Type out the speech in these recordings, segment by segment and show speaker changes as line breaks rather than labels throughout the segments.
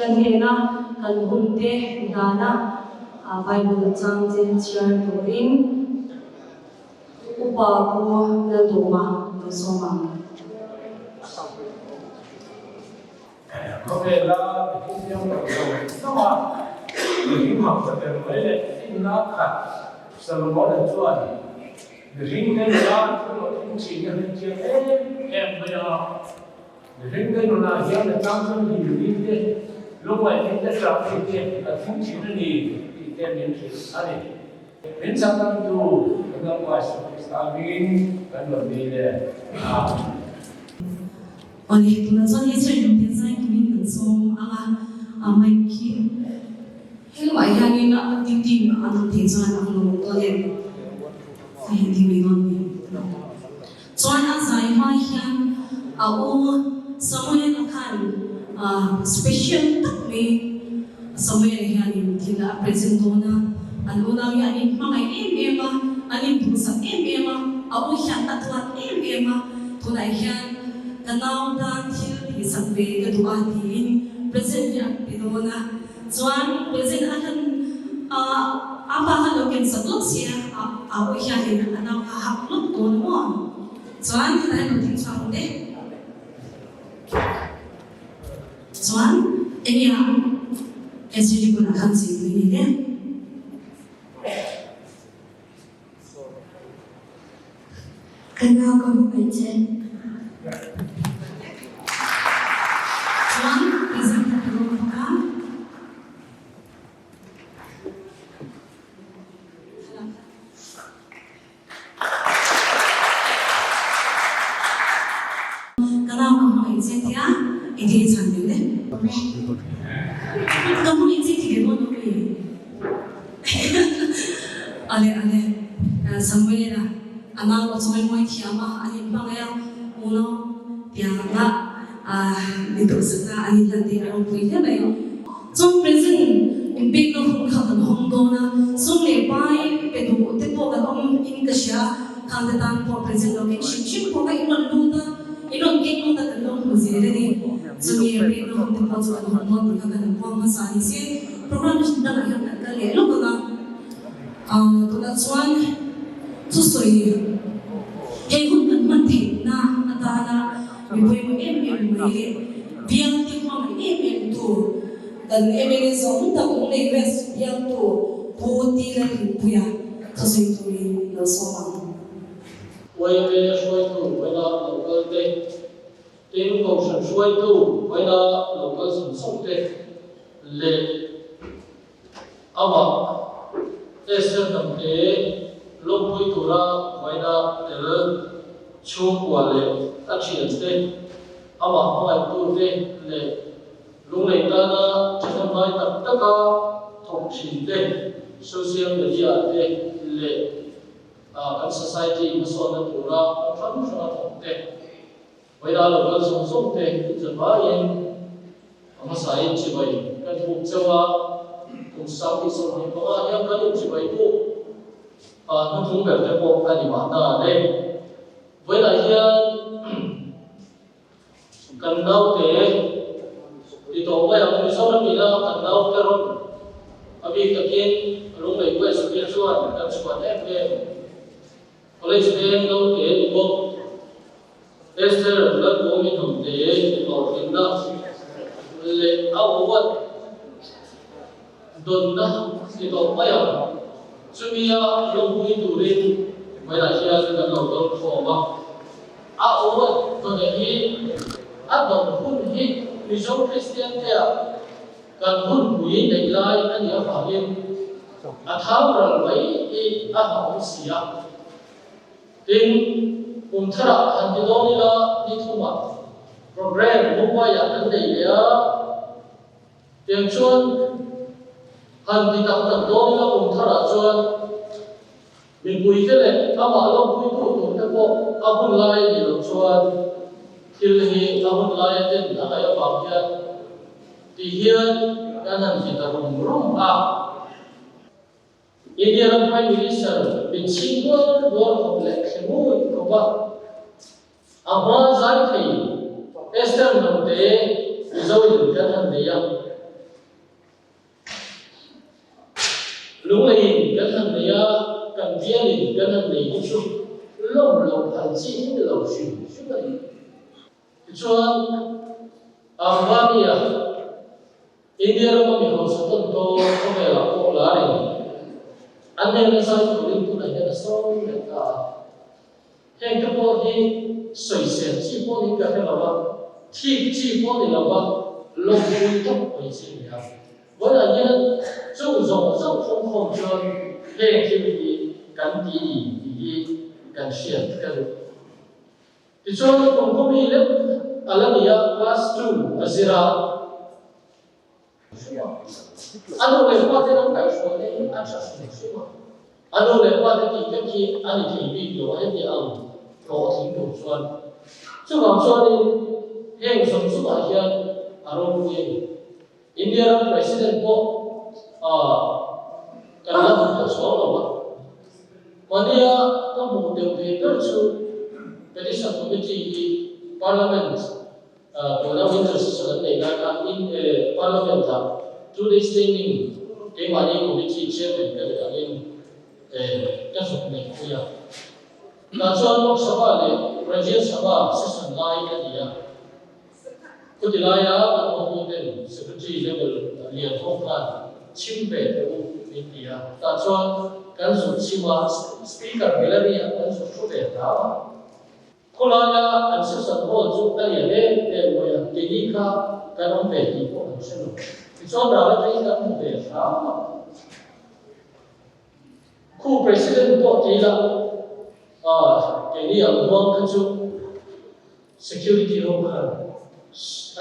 Pathian hnena kan hunte hlana Bible chang te chhiar turin Upa Pu Laldawma lo sawm ang.
Khawvela mihring piang lo zawng zawng a, mihring hausa ber mai leh finna khat Solomon-a chuan mihring te nuna thil hlawhtling thin a hre chiang em em mai a. Mihring te nunah hian a chang chuan hlimni te, lungngaihni te, ṭahni te a thleng thin a ni tih te min hrilh a ni. Min chaknamtu kan Lalpa Isua Krista hmingin kan rawn dil e. Amen.
Awle, tunah chuan he chair hnute zai turin kan sawm ang a, a mic khi helamah hianin duty an awm theih chuan a hun awm dawn em? A heh ding mai dawn mi? Chuan a zai hma hian a u Samuel-a khan special tak mai Samuel-a hianin thil a present dawn a, an unau hi an inhmangaih em em a, an induhsak em em a, a u hian a tuat em em a, tunah hian ka nau tan thil tihsak ve ka duh a tiin present hi a pe dawn a, chuan present a hlan a pa khan lo kensak lawk si a, a u hianin a nau kha a hak lawk dawn a maw? Chuan hetah hian lo ding chhuak ang e. Chuan enge a SGD bulah khan zirpui ni le?
Ka nau ka hmu mai che.
Chuan present ka pe dawn bawk a. Ka nau ka hmangaih che tia i ti chhan deuh le. Ka hmangaih che ti ve dawn lo mi? Ale ale Samuela a nau a chawi mawi thiam a, an inhmangaih a, unau piangah mi duhsakna an inhlan tih a ropui hle mai. Chuan present inpekna hun kha kan hawng dawn a, sum leh pai pe duh te pawh kan awm in ka hria, khang te tan pawh present lo keng hrim hrim pawh kha in rawn lut a, in rawn keng lut a kan lo hmu zel a ni. Chumi pekna hun te pawh chu kan hawng dawn tih kha kan puang hmasa ni se, program dangah hian kan kal leh lawk ang a. Tunah chuan thusawi hei hun kan hman theihna atana mi pawimawh em em mai leh biangte hmangaih em em tu kan mla zawng tak Lunglei West biangtu Pu Ti Lalrinpuia thusawi turin lo sawm ang.
Uaite hruaitu vaila lo kal te, tin kohhran hruaitu vaila lo kal zawng zawng te leh Amah Esther hnamte lawmpui tura vaina tel chhungkua leh a thiante, amah hmangaihtute leh lunglei tana thahnemngai tak taka thawk thinte social media te leh kan society hmasawnna tura kawng hrang hranga thawkte Vawilah lo kal zawng zawng te i che hmaiin a hmasain chibai kan buk cheu a, kum 25 hian kan inchibai buk a hnuthung ber te pawh a ni mahna le. Vawilah hian kan naute ti tawh mai ang, Mizoram ila kan naute rawn a bik takin Lunglei West te chuan kan chhuan em em. College veng naute ni bawk. Esther Lalbawmi hnamte hlawhtlinna leh a award dawnna ni tawh mai ang. Chumia lawmpui turin vawilah hian kan lo dawn khawm a. A award dawna hi a dawn hun hi Mizo Kristian te ah kan hunpui neih lai a nih avangin a thau ral mai hi a hlauhawm si a. Tin, kum tharah han ti dawn ila ni thumah programme Mumbai-ah kan nei leh a, tiang chuan han ti tak tak dawn ila kum tharah chuan mipuite leh amah lawmpuitu turte pawh a hun lai a nih loh chuan thil hi a hun laia den a ngaih avang hian ti hian kan han ti ta rum rum a. India ram Prime Minister min chhing duar duar khawp leh thle ngawih khawp a, a hma zai thei Esther Hnamte Mizo in kan han nei a. Lungleiin kan han nei a, kan bialin kan han nei hi chu lawm lo phal chi hi ni lo hrim hrim a ni. Tichuan, Ambani-a India rama mi hausa tawn tawh khawvelah pawh larin an hnena zai turin tunah hian a sawm leh ta a. Heng te pawh hi sawisel chi pawh niin ka hre lo a, thik chi pawh ni lo va, lawmpui tak mai chi a ni a. Vawiinah hian chung zawng zawng khawmkhawm chuan heng thil hi kan ti ni tih hi kan hriat ka duh. Tichuan kum kawmi lek a la ni a, class two a zir a. A nu leh pa ten an kaihhruaina hi a tha hrim hrim a, a nu leh pa te tih vek hi a ni thei bik lo a heti ang hlawhtling tur chuan. Chuvang chuanin heng zawng chungah hian a ropui a ni. India ram President pawh kan la hmu ta chhuang lo a. Mahnia ka hmuh deuh ve ber chu Petition Committee hi Parliament Tuna winter session an neih lai khan in Parliament ah 2 days training keimahni committee chairman ka nih angin ka zuk neih pui a. Tah chuan Lok Sabha leh Rajya Sabha session lai a ni a. Chuti laia kan hotuten secretary level lian ho khan chhim ve teh u min ti a. Tah chuan kan zuk chhim a, speaker gallery ah kan zuk thu ve hlau a. Khawlaia an session hall chu a lian em em mai a, keini kha kan awm ve tih pawh an hre lo. Tichuan ral atangin kan hmu ve hram a. Khu President pawh ti ila, keini ang huang kha chu security ho khan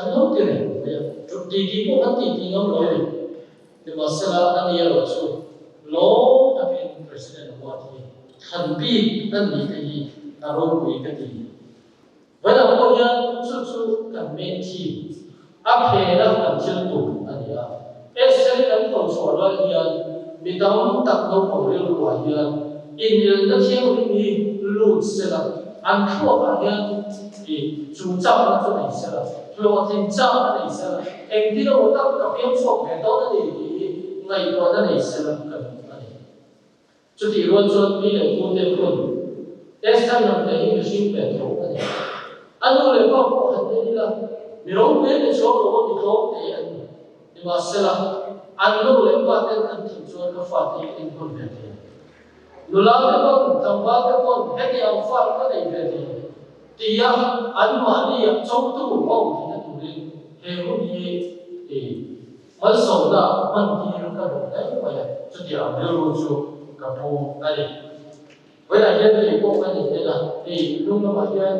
an lo ti reng mai a, ti tih pawh kan tih tih ngam lo a ni. Nimahsela a ni erawh chu lawm takin President Award hi thlan bik an nih te hi a ropui ka ti. Vawilah pawh hian chu chu kan main theme, a phena kan thil tum a ni a. Esther-i kan ko chhuah rual hian mi tam tak naupang rilruah hian inelna thianghlim hi lut sela, an thluakah hian i chu chakna chu nei sela, hlawhtlin chakna nei sela, engtin emaw tak ka piang chhuak ve dawn a ni tih hi ngaihtuahna nei sela ka duh a ni. Chutih rual chuan pi leh pu te phun Esther lam te hi mihring ve tho a ni. A nu leh pa pawh han en ila, mi ropui an ni chuang lo a, mi tlawm te an ni. Nimahsela, an nu leh pa ten an thih chuan ka fate hi enkawl ve thei ang. Nula te pawn, tlangval te pawn heti ang fa hi ka nei ve thei ang tia anmahnia chawngtu a awm theihna turin he hun hi i malsawmna hman tir ka duh hle mai a, chutiang rilru chu ka pu a ni. Vawiinah hian kei pawh ka ni en a, hei hnung lamah hian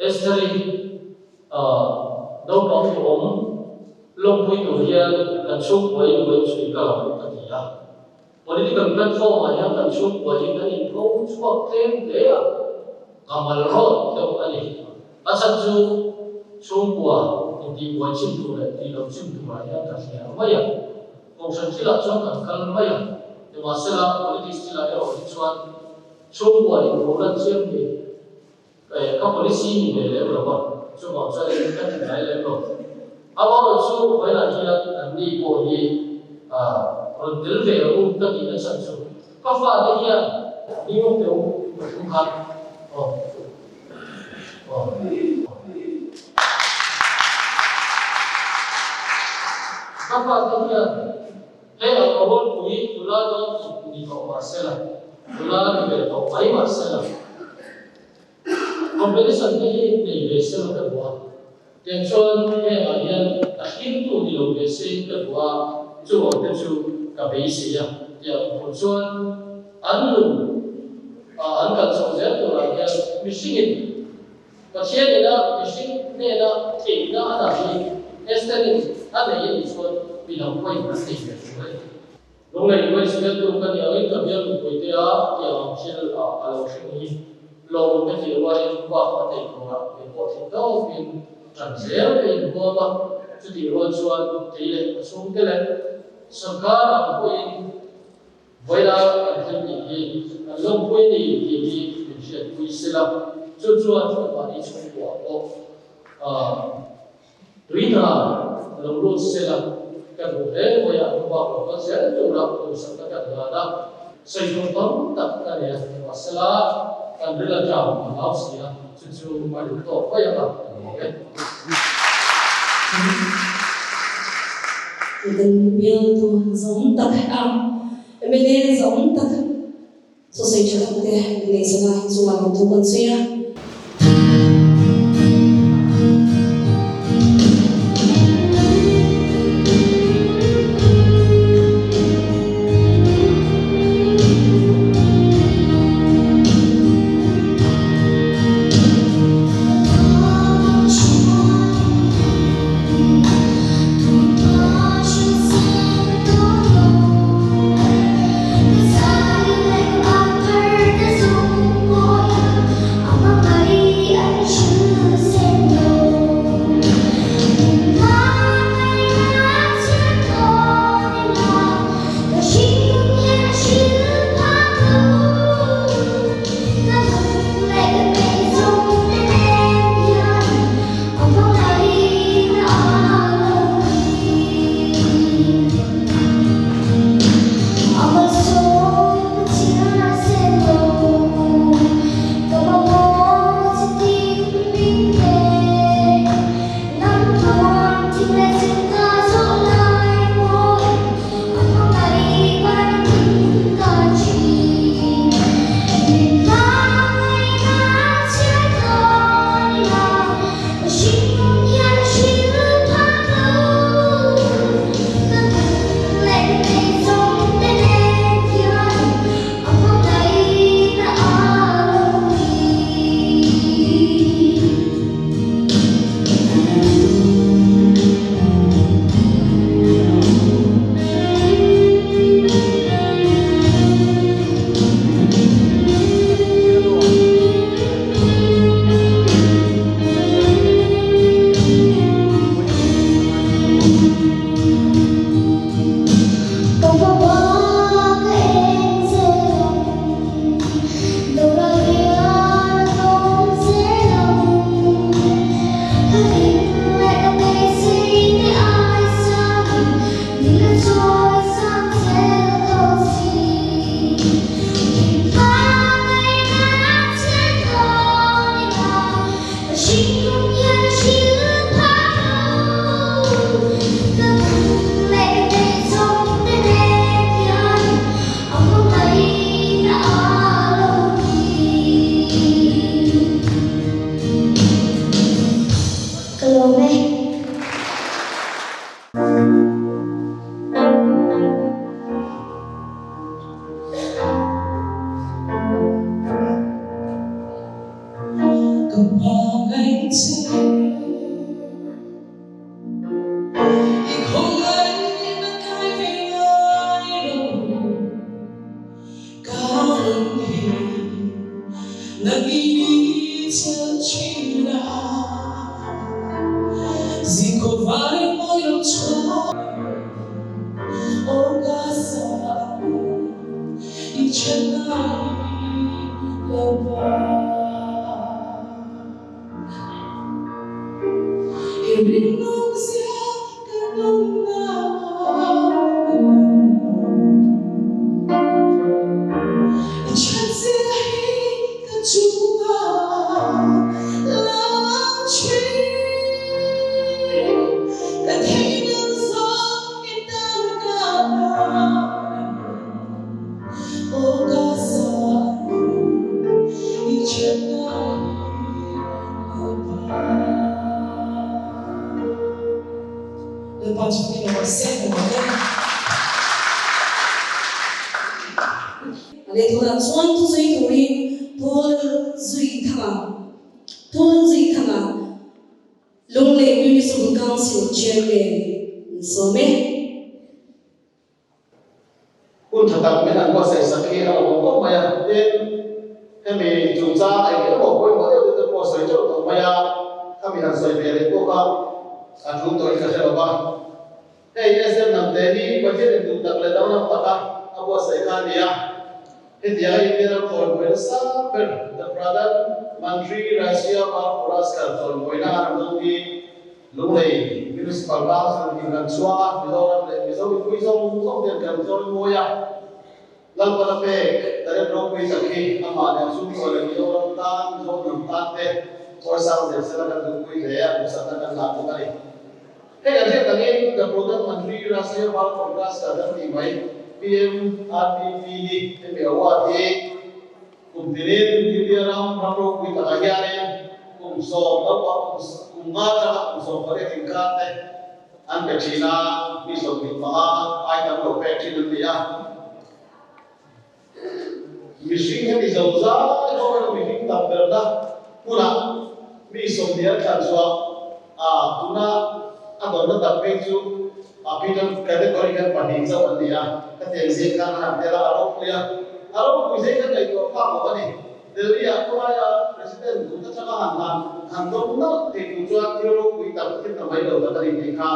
Esther-i naupang duhawm lawmpui tur hian kan chhungkuain vawi chhui ka lo ka ti a. Political platform-ah hian kan chhungkuain kan inpho chhuak tlem hle a, ka mal rawt deuh a ni. A chhan chu chhungkua intihbuai chim tur leh tih loh chim turah hian ka thliar mai a. Kohhran thilah chuan kan kal mai a, nimahsela politics thilah erawh hi chuan chhungkua inpho lan chiam hi Ka policy ni ve lem lo a, chuvang chuan in ka ti ngai lem lo. Amaherawhchu vawilah hian an ni pawh hi rawn tel ve ang u ka tihna chhan chu ka fate hian ni awm teh u ka thu khan aw aw. Ka fate hian hei ang awrpui nula dawn ni tawh mahsela nula ni ve tawh mai mahsela Competition te hi nei ve se lo ka duh a, tiang chuan hengah hian a hlimtu ni lo ve se ka duh a, chuvang te chu ka beisei a, tiang tur chuan an nun ah an kal chhoh zel turah hian mihringin Pathian ina mihring hnena theihna a dah hi Esther-in a nei a nih chuan midang pawhin an nei ve tur a ni. Lunglei West Bialtu ka nih angin ka bial mipui te a tiang ang thil ah a lo thleng hi lawm ka tih rualin bak ka nei turah kei pawh theih tawpin ṭan zel ka inhuam a, chutih rual chuan kei leh ka chhungte leh sawrkar ang pawhin vawilah kan thil tih hi kan lawmpui ni tih hi min hriatpui sela, chu chuan mahni chhungkuah pawh tui hna lo lut sela. Ka duh hle mai a, hmabak lo kal zel tura duhsakna kan hlan a, sawi tur tam tak ka nei a, nimahsela kan ril aṭang a hlau si a, chu chu a rin tawk mai ang a, ka lawm e.
Kan bialtu zawng tak a, mla zawng tak sawi tha tak te nei sala chungah lawmthu kan sawi a. Lehthawhah chuan thusawi turin Paul Zuithanga, Paul Zuithanga, Lunglei Municipal Council Chairman an sawm e.
Hun tha tak min an buatsaih sak hi a awm khawp mai a, tin, hemi chungchang eng emaw pawimawh deuh deuh te pawh sawi teuh tawh mai a, khami han sawi ve leh pawh kha a tul tawhin ka hre lo va. Hei SM Hnamte hi Pathian in duh tak leh danglam taka a buatsaih kha a ni a, hetianga India ram chawimawi nasa ber The Pradhan Mantri Rashtriya Bal Puraskar chawimawina a ram dawng hi Lunglei Municipal Council in kan chhuang a, Mizoram leh Mizo mipui zawng zawng ten kan chawimawi a. Lalpan a pek talent ropui tak hi amah leh a chhungkua leh Mizoram tan, Mizo hnam tan te chawisang zel sela kan duhpui hle a, duhsakna kan hlan bawk a ni. Hei kan hriat angin The Pradhan Mantri Rashtriya Bal Puraskar kan tih mai, PMRBP hi hemi award hi kum tinin India ram ram ropui takah hianin kum sawm naupang kum nga atanga kum 18 inkar te an pe thin a, mi 25 ai tam lo pek thin an ni a. Mihring hemi zo zai ho erawh mihring tam berna hmunah mi 20 an thlan chhuah a, tuna a dawnna tak phei chu a Peter category hian pahnih chauh an ni a, khatiang zing khan a han tel a, a ropui a, a ropui zing khan ngaihtuah phak lo a ni. Delhi-ah khawlaia President kut atanga han hlan han dawng nalh thei tur chuan thil ropui tak thil ta mai lo tak a ni tih kha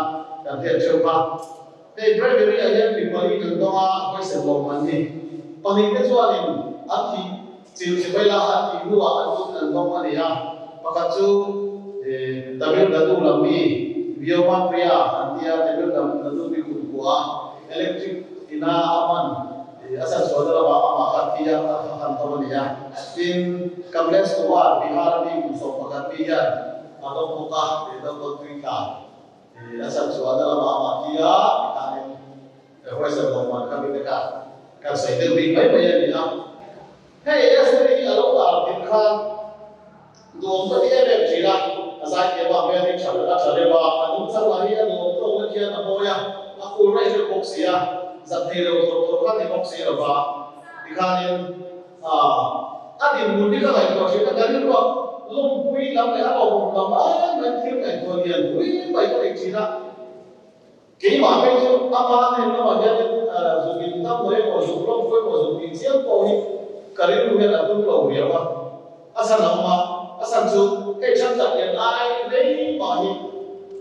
kan hriat theuh kha. Hei primary ah hian mi pali kan dawng a, hawisel lo an ni. Pahnih te chuanin an thih chil chi mai la, an thih hnuah an tun an dawng a ni a. Pakhat chu Tamil Nadu lam mi Vyoma Priya an ti a, Tamil Nadu mi kumkhua electric ina a man a chanchhuahna lamah amah kha a thi a, a han dawng a ni a. Tin, Kamlesh Kumar, Bihar a mi kum 11 mi hian a dawng bawk a, dawng tui tla. A chan chuan a lamah amah thi a, tikhanin huaisar lo man kha mite kha kan sawi deuh bik mai mai a ni a. Hei Esther hi a lo lar tir khan nuam ka ti em em thin a, a zai thiam a, hmel hi tha a tha reuh a, a nungchang lah hi a nuam tawk na khian a mawi a, a cool raih reuh bawk si a, zak thei lo thawr thawr kha ni bawk si lo va, tikhanin A dinhmun hi ka ngaihtuah thin a, ka rilruah lawmpui lam leh a lawmawm lam ai mai thil ngaihtuah lian pui mai ka nei thin a. Keimah phei chu ama hnen lamah hianin zuk in tam lo emaw, zuk lawmpui emaw, zuk tih chiam pawh hi ka rilru hian a tum lo riau a. A chhan a awm a, a chhan chu hei thenkhat lian ai rei mah hi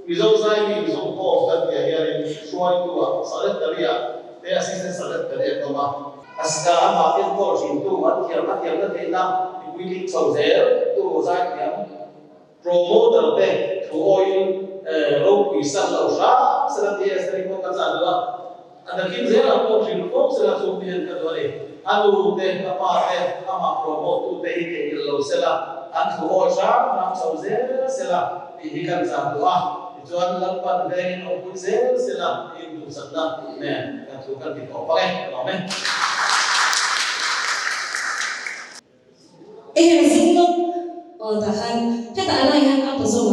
Mizo zai mi Mizo Golf kan tihah hianin hruaitu-ah Secretary-ah te Assistant Secretary a awm a. Asika amah enkawl thintu an thiam a thiamna theihna mipui tling chho zel tu zaithiam promoter te thu awiin ropui san lo hram sela TS te pawh ka chan duh a, a nakin zelah pawh hrilh fo sela chung te hian ka duh a ni. A nu te, a pa te, amah promote tu te hi theihnghilh lo sela an thu awi hram hram chho zel sela tih hi kan chan duh a. Tichuan Lalpan vengin awmpui zel sela tiin duhsakna nen kan thu kan ti tawh vang e, ka lawm e.
Eng zing lawk aw tah khan hetah lai hian a pa zawng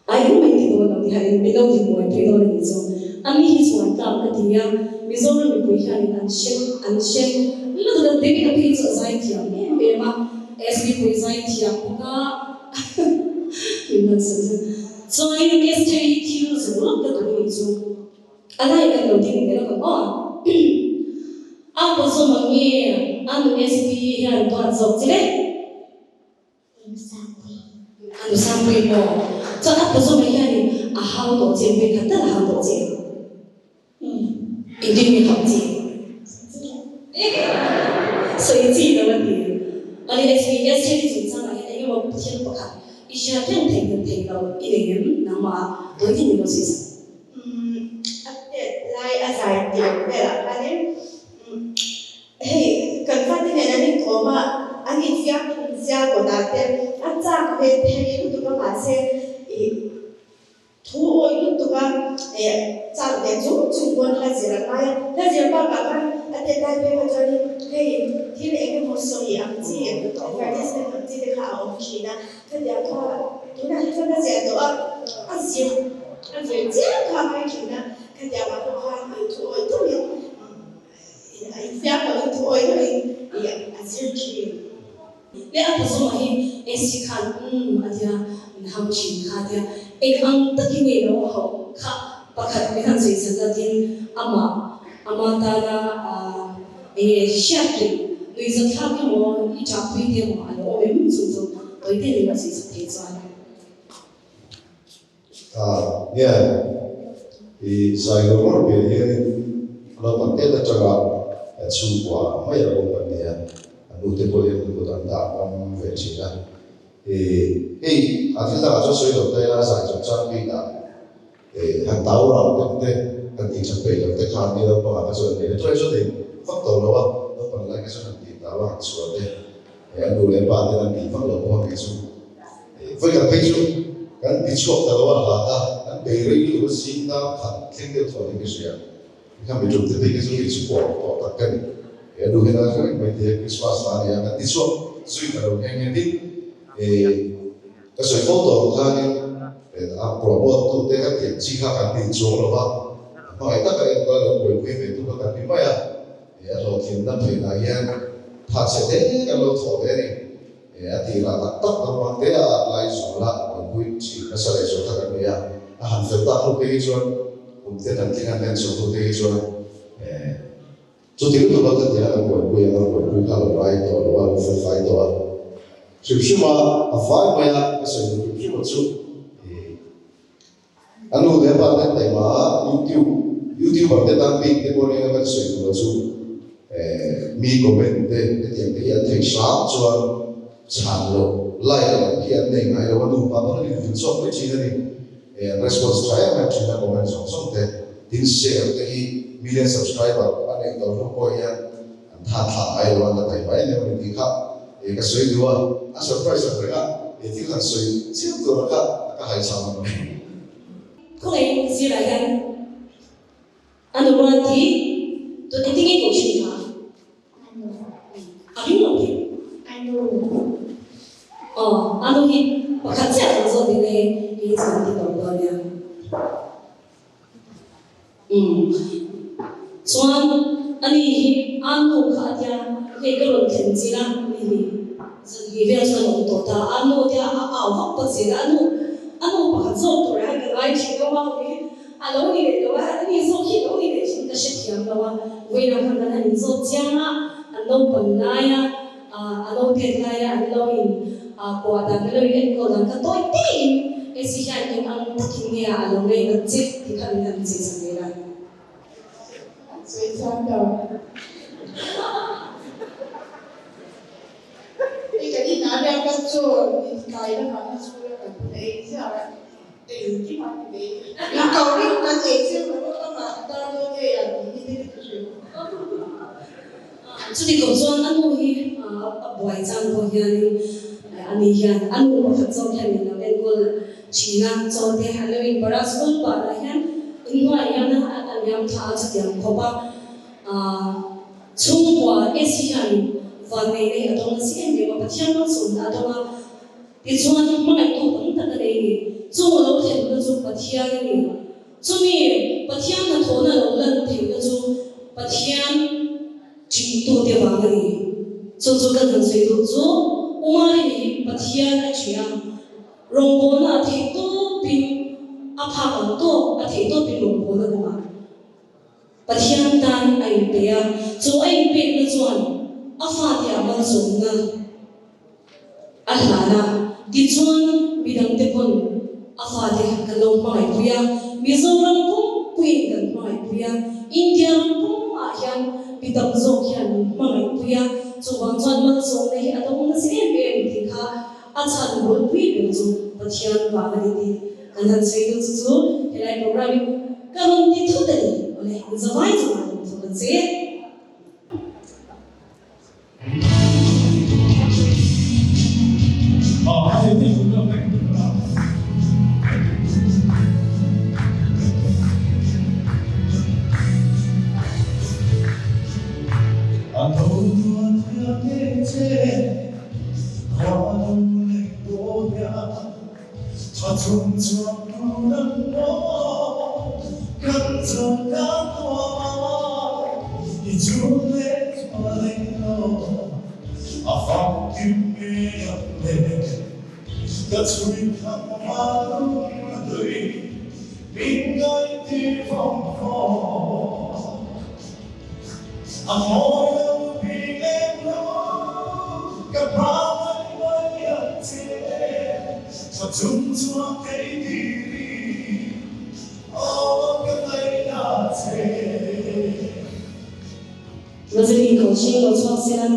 ang ai mai ti dawn lo tihah in min lo ti buai pui dawn a nih chu. A mi hi chuan tlak ka ti a, Mizoram mipui hianin an hre an hre lutuk a, David-a phei chu a zai thiam em em a, SB pawh i zai thiam bawk a. Chuanin Esther hi thil zawh lawk ka duh anih chu. A lai kan lo ding ve lawk ang aw. A pawzawm ang nge a nu SP hian duat zawk che le? A nu Sangpui maw? Chuan a pawzawm ah hianin a hau tawh che ang vekhat tal a hau tawh che ang. Engtin nge hauh chi? Sawi chi lo a ti. Ani SBS hi chungchangah hian eng emaw thil pakhat i hriat reng theih hmuh theih loh i nei em? Nangmah tawi thei ni lo sawi sak.
A tet lai a zai tir velah khanin hei kan fate nen an inkawm a, an infiam thung sia kawtah te a chak ve thei lutuk a mahse ih Thu awi lutuk a, chak ve chung chung pawn hla zir a ngai a. Hla zir bakah khan a tet lai phei kha chuanin hei thil eng emaw sawi ang chi, advertisement ang chi te kha a awm thin a. Khatiang kha tunah hi chuan a ziah tawh a, a zir a zir chiang kha a ngai thin a. Khatiang ah pawh khan thu awi deuhin a infiam lohin thu awi deuhin a zir thin.
Le a pazawmah hi AC khan umm a tia min hau thin kha a tia eng ang takin nge lo hauh kha pakhat min han sawi chhan la tin amah ama tana eng nge hriat reng nui za thlak emaw i ṭah pui te emaw a lo awm em chu chu tawi te min lo sawi chhan thei chuan.
Nge i zai ngawr ngawr pian hianin naupang tet atanga chhungkua mai a awm kan ni a, a nute pawhin kut an dah ngam ve thin a. Hei a thil dangah chuan sawi lo ta ila zai chungchang bikah han tau rau deuh te, han tih that peih loh te kha ni naupangah kha chuan nei a, chuan ei vak tawh lo a, naupang lai kha chuan han tih tau a han chhuah te, a nu leh pa ten an tih vak lo pawh a kei chu vawi khat phei chu kan ti chhuak ta lo a hla kha an bei rei lutuk a zing dar khat thleng deuh thaw niin ka hria. Kha mi tum te phei kha chu kei chu pawh tawh tak ka ni. He nu hian a hre reng mai thei a, Christmas hla a ni a, kan ti chhuak zui ta lo nghe nghe tin ka sawi fo tawh ang khanin a promote tu te kan thiam chi kha kan ni chuang lo va, hmangaih taka enkawl a lo buaipui ve tu kha kan ni mai a, a hlawhtlinna phenah hian tha chhe te kan lo thawh ve a ni. A tih lah tak tak naupang te a lai zual a buaipui thin nasa leh zual kha kan ni a, a han fel tak hnu te hi chuan kum te kan tling an len chho hnu te hi chuan chuti lutuk a ka ti a kan buaipui ang a buaipui kha a lo rai tawh lo a, a lo fel fai tawh a. Hrim hrim a, a vai mai a ka sawi duh hrim hrim a chu A nu leh a pa ten taima a YouTube YouTuber te tan bik te pawh nia kan sawi duh a chu mi comment te hetiang te hi an thei hram chuan chhan loh like loh hi an nei ngai lo a nu pa pawn an invil chhuak mai thin a ni an response tha em em thin a comment zawng zawng te tin share te hi million subscriber a neih tawh hnu pawh hian an tha thlah ngai lo a la taima em em a ni tih kha E ka sawi duh a, a surprise ang reng a, e thil han sawi chiam tur a kha ka hai cham ang.
Khawngaih zirah hian a nu ruat hi tun engtin nge koh thin kha? A ring lo thei. Aw, a nu hi pakhat chiah kan zawt ding a hei, kei chuan ti tawp dawn nia. Umm. Chuan ani hi a nu kha a tia hei ka rawn thlen chin a ni hi zanhnih vel chuan a awm tawh ta a nu tia a au vak vak zel a a nu a nu pakhat zawk tur ah hian ka ngai thin lo a ni a lo ni leh lo a ani zawk hi a lo ni leh thin ka hrethiam lo a vawiinah khan kan han inzawt chiang a an naupang lai a a lo tet lai a an lo in kuah dan an lo in enkawl dan kha tawi teiin Esi hian eng ang takin nge a lo ngainat che tih kha min han chei sak leh la.
Sawi thiam lo. Hei kan inah riak ka chaw in tlai lamah na chhura kan hun ei ziah a, engkim a ti ve. In ko reng kan ei chiang lo a, ka mah ka tar dawn e a tih hi te ka hre.
Chuti khawp chuan a nu hi a buai chang pawh hianin ani hian a nu pakhat zawk hian min lo enkawl thin a, chaw te an lo inbarh a, school banah hian inhnuai hian a liam thla a chutiang khawp a, chhungkua AC hian vanneihna hi a dawng nasa em em a, Pathian malsawmna a dawng a, tichuan hmangaihtu tam tak a nei a ni, chung a lo thlenna chu Pathian a ni. Chumi Pathian hnathawhna lo lan theihna chu Pathian ṭihtute vang a ni. Chu chu kan han sawi duh chu Umari hi Pathian a ṭih a, rawngbawlna a theih tawpin a phak ang tawk a theih tawpin rawngbawlna kawngah Pathian tan a inpe a, chu a inpekna chuan a fate ah malsawmna A hlan a, tichuan midangte pawn a fate kan lo hmangaihpui a, Mizoram pumpuiin kan hmangaihpui a, India ram pumah hian mi tam zawk hian min hmangaihpui a, chuvang chuan malsawmna hi a dawng nasa em em tih kha a chhan bulpui ber chu Pathian vang a ni tih kan han sawi duh chu chu helai program hi ka rawn ti thut a ni. Awle, inzavai chungah lawm thu kan sawi e. Mazali ko ching lo chhuak sela.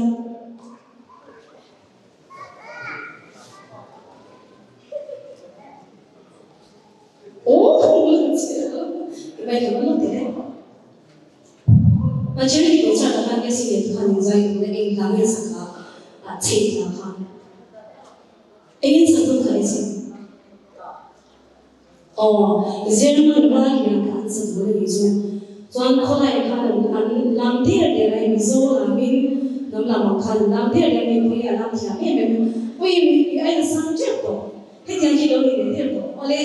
Mai ka lo te le. A charity concert ah khan Esi nen te khan in zai dun a, eng hla nge sak kha a chheih hla kha. Engin sak dun kha Esi? Aw, German ral hian kha an sa dun a nih chu. Chuan khawlai khan an lam der der a, hei Mizo lamin hnam lam ang khan an lam der der a, mipui a lam thiam em em a. Ui, i ain sang tep tawh. Hetiang hi lo ni leh der tawh. Awle,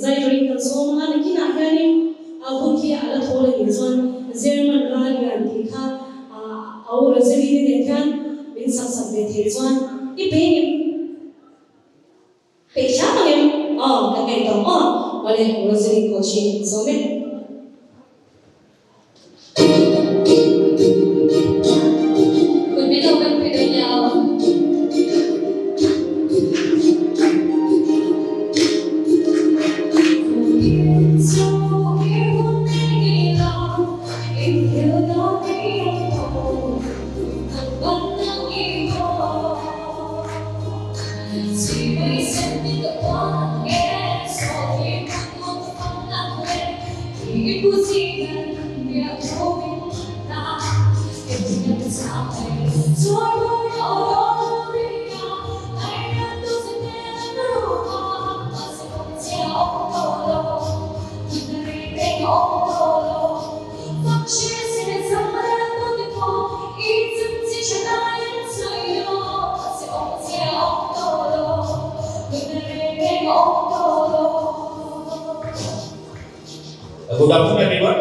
zai turin kan sawm a, nakinah hianin a hun hi a la thawl a nih chuan German ral lian tih kha a u Rosaline nen hian min sak sak ve theih chuan i pe ngem? Peih hram ang em? Aw, kan ngaihtuah aw. Awle, Rosaline coach hi kan sawm e.
Kut min lo kan pui dawn nia aw.
Good afternoon everyone.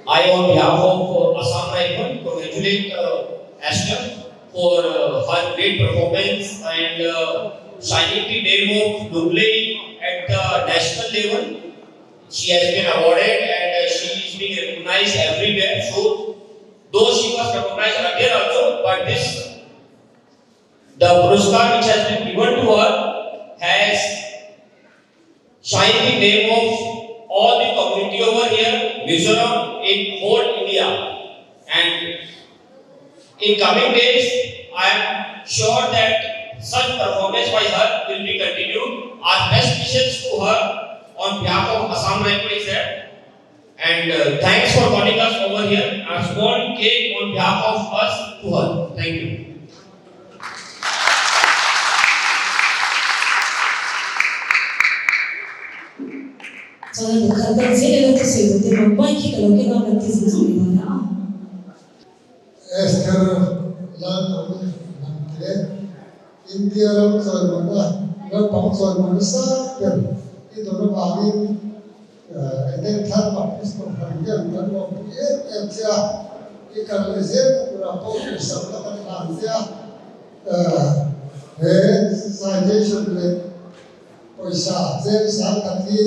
I on behalf of Assam Rifle congratulate Esther for her great performance and shining the name of Lunglei at the national level. She has been awarded and she is being recognized everywhere. So though she was recognized earlier also, but this the Puraskar which has been given to her has shined the name of all the community over here, Mizoram, in whole India. And in coming days, I am sure that such performance by her will be continued. Our best wishes to her on behalf of Assam Rifle is there. And thanks for calling us over here. A small cake on behalf of us to her. Thank you.
저는 간단 제일 뜻이 있는데 뭐 마이키가 여기 나오면 뜻이 좀 있나요?
Esther Lan Nante India ram chawi na ram pang chawi na sa ber i dawr avangin Eden Thar Baptist Kohhran hian kan lawmpui em em che a, i kal leh zel na turah pawh duhsakna kan hlan che a, he citation leh pawisa cheng sang khat hi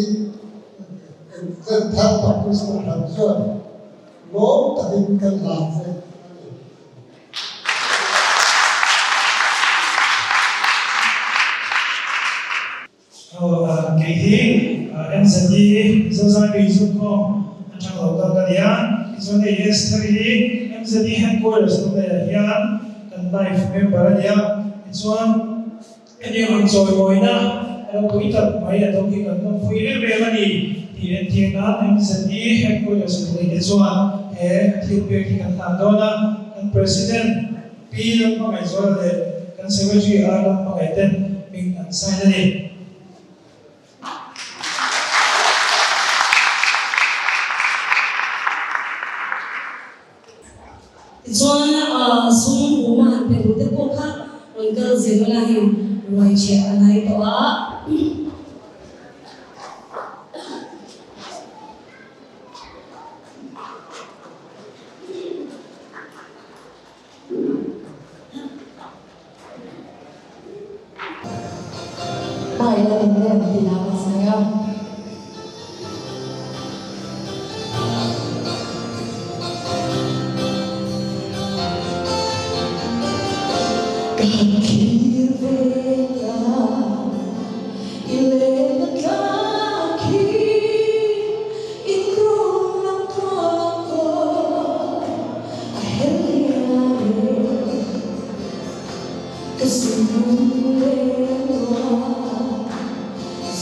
Eden Thar Baptist Kohhran chuan lawm takin kan hlan che a ni.
Kei hi MZE Zozai Beizungkhawm atang lo kal ka ni a, tichuan hei Esther hi MZE headquarters Lunglei-ah hian kan life member a ni a, tichuan hetiang rawn chawimawina ropui tak mai a dawng hi kan lawmpui em em a ni tih entir nan MZE headquarters Lunglei te chuan he thil pek hi kan hlan dawn a, kan President Pi Lalhmangaihzuala leh kan Secretary R Lalhmangaih ten hming an sign a ni.
Tichuan sum huma han pe duh te pawh kha rawn kal zel ula hei ruai cheh a nai tawh a.
Hmangaihna min rem tih lah ka sawi a. Ka han thlir vel a, i len a tlak hi in rum lam tluang kaw. A hel lian e, ka sum leh nuam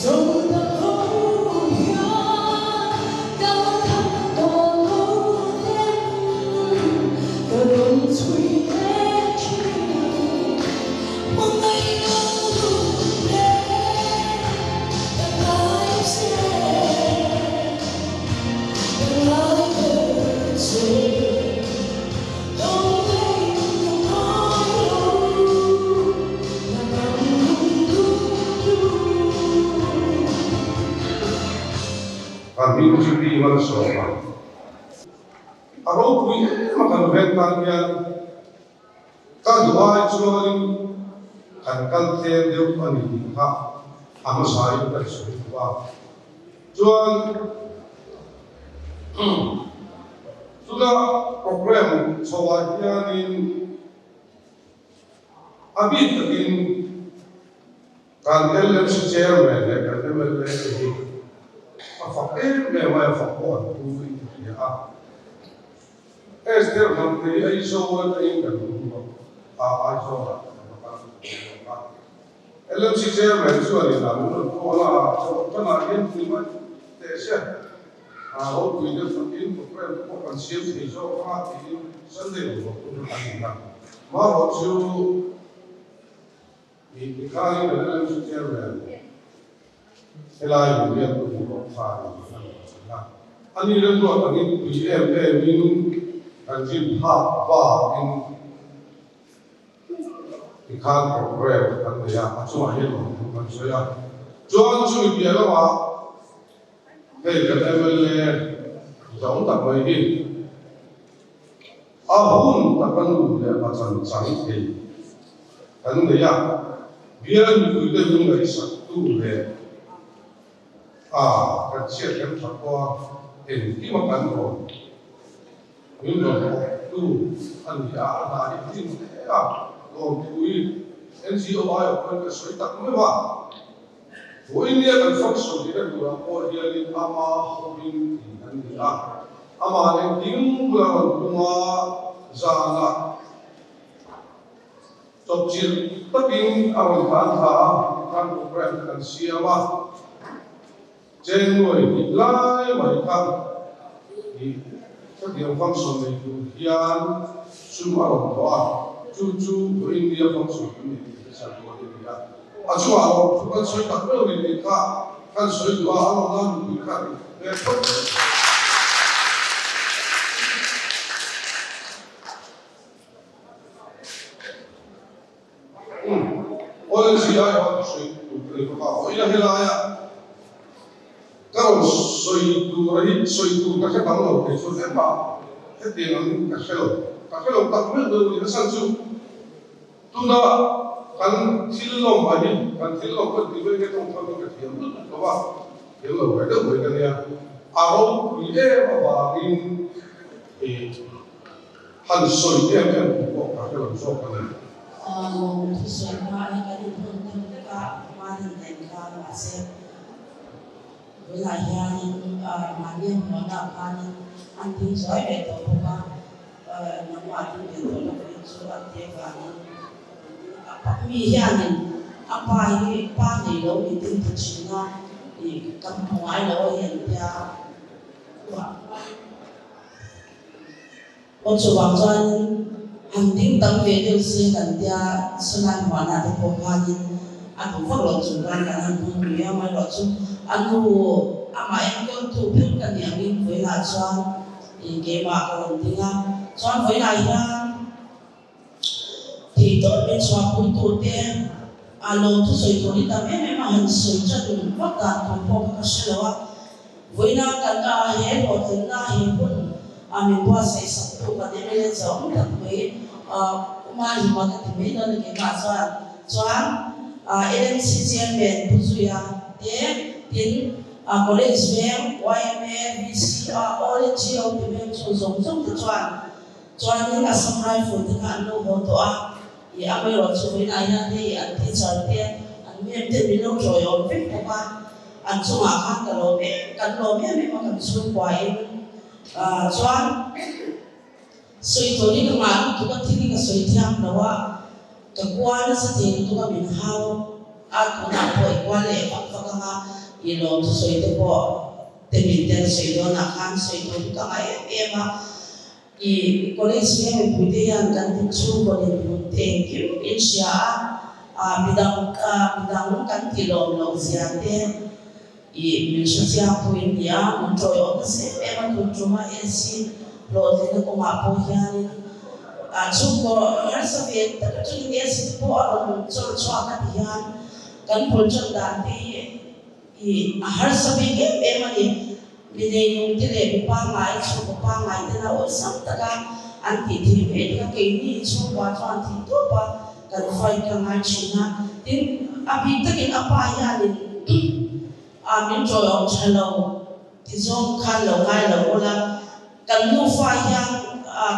zo ta ho hian ka
Malsawma. A ropui em a kan veng tan hian ka duh ai chuanin kan kal tlem deuh a ni tih kha a hmasain ka sawi duh a. Chuan tuna program chhoah hianin a bik takin kan LMC Chairman leh kan mla te hi a fak em em a, a fak pawh an tum in ka hria a. Esther Hnamte hi Aizawl atangin kan hmu a, Aizawlah kan va kal a. LMC Chairman chuan in an rawn call a, chawhtanah hian pui mai teh se, a ropui deuh takin program te pawh kan siam thei zawk anga tiin Sunday rawn rawh tum a ni a. Marawh chu i tikhain kan LMC Chairman helai min biak tum rawh kha a ni a rawn ti a. Ani rilruah takin pui em emin kan rin phak bakin Tikhan program kan nei a, a chungah hian lawm thu kan sawi a. Chuan chumi piah lamah hei kan mla zawng tak mai hi a hun taka nu leh pa chan chang thei kan nei a, bial mipuite min ngaihsaktu leh a kan chhiat kan that pawha engkima kan rawn Min rawn awptu a ni a, a hna hi a hlim hle a, lawmthui NGO ai awp pawn ka sawi tak meuh a. Vawiin nia kan function tihna turah pawh hianin ama hawin ti an ni a, amah engkim bula rawn tum a, zanah chawpchilh takin a rawn tlan thla a, tikhan program te kan siam a. Chengnuai tih lai mai kha i khatiang function nei tur hian sum a rawn thawh a, chu chu India function kan nei tih hre rual hi a ni a. A chungah lawm thu kan sawi tak meuh ni tih kha kan sawi duh a, a lawm nan mipui kha a inhmu ve phawt mai. Oil chi ai hawn sawi tur ka ni bawk a, oil a helaia ka rawn sawi tur hi sawi tur ka hre tam lo thei chuan engmah hetiang ang ka hre lo, ka hre lo tak meuh deuh a ni. A chhan chu tuna kan thil lawm ah hi kan thil lawm kan tih mai hi tawng thang hi ka thiam lutuk lo a, thiam lo ve deuh mai ka nia, a ropui em avangin ih. Han sawi em em tur pawh ka hre lo zawk a ni.
Lawm thusawi hma hi kan inhawn deuh vek a, hmanin ka inkhar mahse tunah hianin mahni hmuahna khanin an ding zuai ve tawh bawk a, nangmah ding ve tawh lovin chu an ti avangin mi hianin a pa hi pa nei lo min tin ta thin a, ka hmu ngai lo a hi an tia. Aw chuvang chuanin han ding tam ve deuh se kan tia Sunai Muana te pawh khanin a duh vak loh chung khan kan han hmang lui a, amaherawh chu a nu amah enkawltu ber ka nih angin vawiinah chuan ih keimah ka rawn ding a, chuan vawiinah hian Thei tawp min chhuahpui tur te a lo thusawi tur hi tam em em a, han sawi chan vak dan tur pawh kha ka hre lo a. Vawiina kan a he hlawhtlinna he hun a min buatsaih sak tu kan mla zawng tak mai Uma Hima ka ti mai dawn a keimah chuan chuan LMC Chairman Pu Zuia te tin College veng yma VC a All NGO ti veng chu zawng zawng te chuan Chuanin Assam Rifle te kha an lo haw tawh a, ih amaherawh chu vawiinah hian hei an teacher te, an mem te min lo tawiawm vek bawk a, an chungah khan ka lawm em, kan lawm em em a kan chhungkuain. Chuan sawi tur hi ka ngah lutuk a, thil hi ka sawi thiam lo a, ka kua nasa thei lutuk a min hau a, tunah pawh i kua leh vak vak ang a, ih lawm thusawi te pawh te min tel sawi dawnah khan sawi tur hi ka ngah em em a. I college veng mipui te hian kan din chhungkaw dinhmun te engkim in hria a, midang midang kan tih lawm loh zia te i min hre chiang pawh in ni a, min tawi awm nasa em em a tun tum a AC hlawhtlinna kawngah pawh hianin chhungkaw harsa ve tak atangin AC te pawh a rawn chawr chhuak a ti hian kan bul tan dan te hi i a harsa bik em em a ni. Mi neinung te leh mi pangngai, chhungkaw pangngai tena awlsam taka an tih theih mai te kha keini chhungkua chuan thih tawp a kan fight ka ngai thin a. Tin, a bik takin a pa hianin a min ṭawiawm ṭha lo ti zawng khan lo ngai lo ula, kan nufa hian a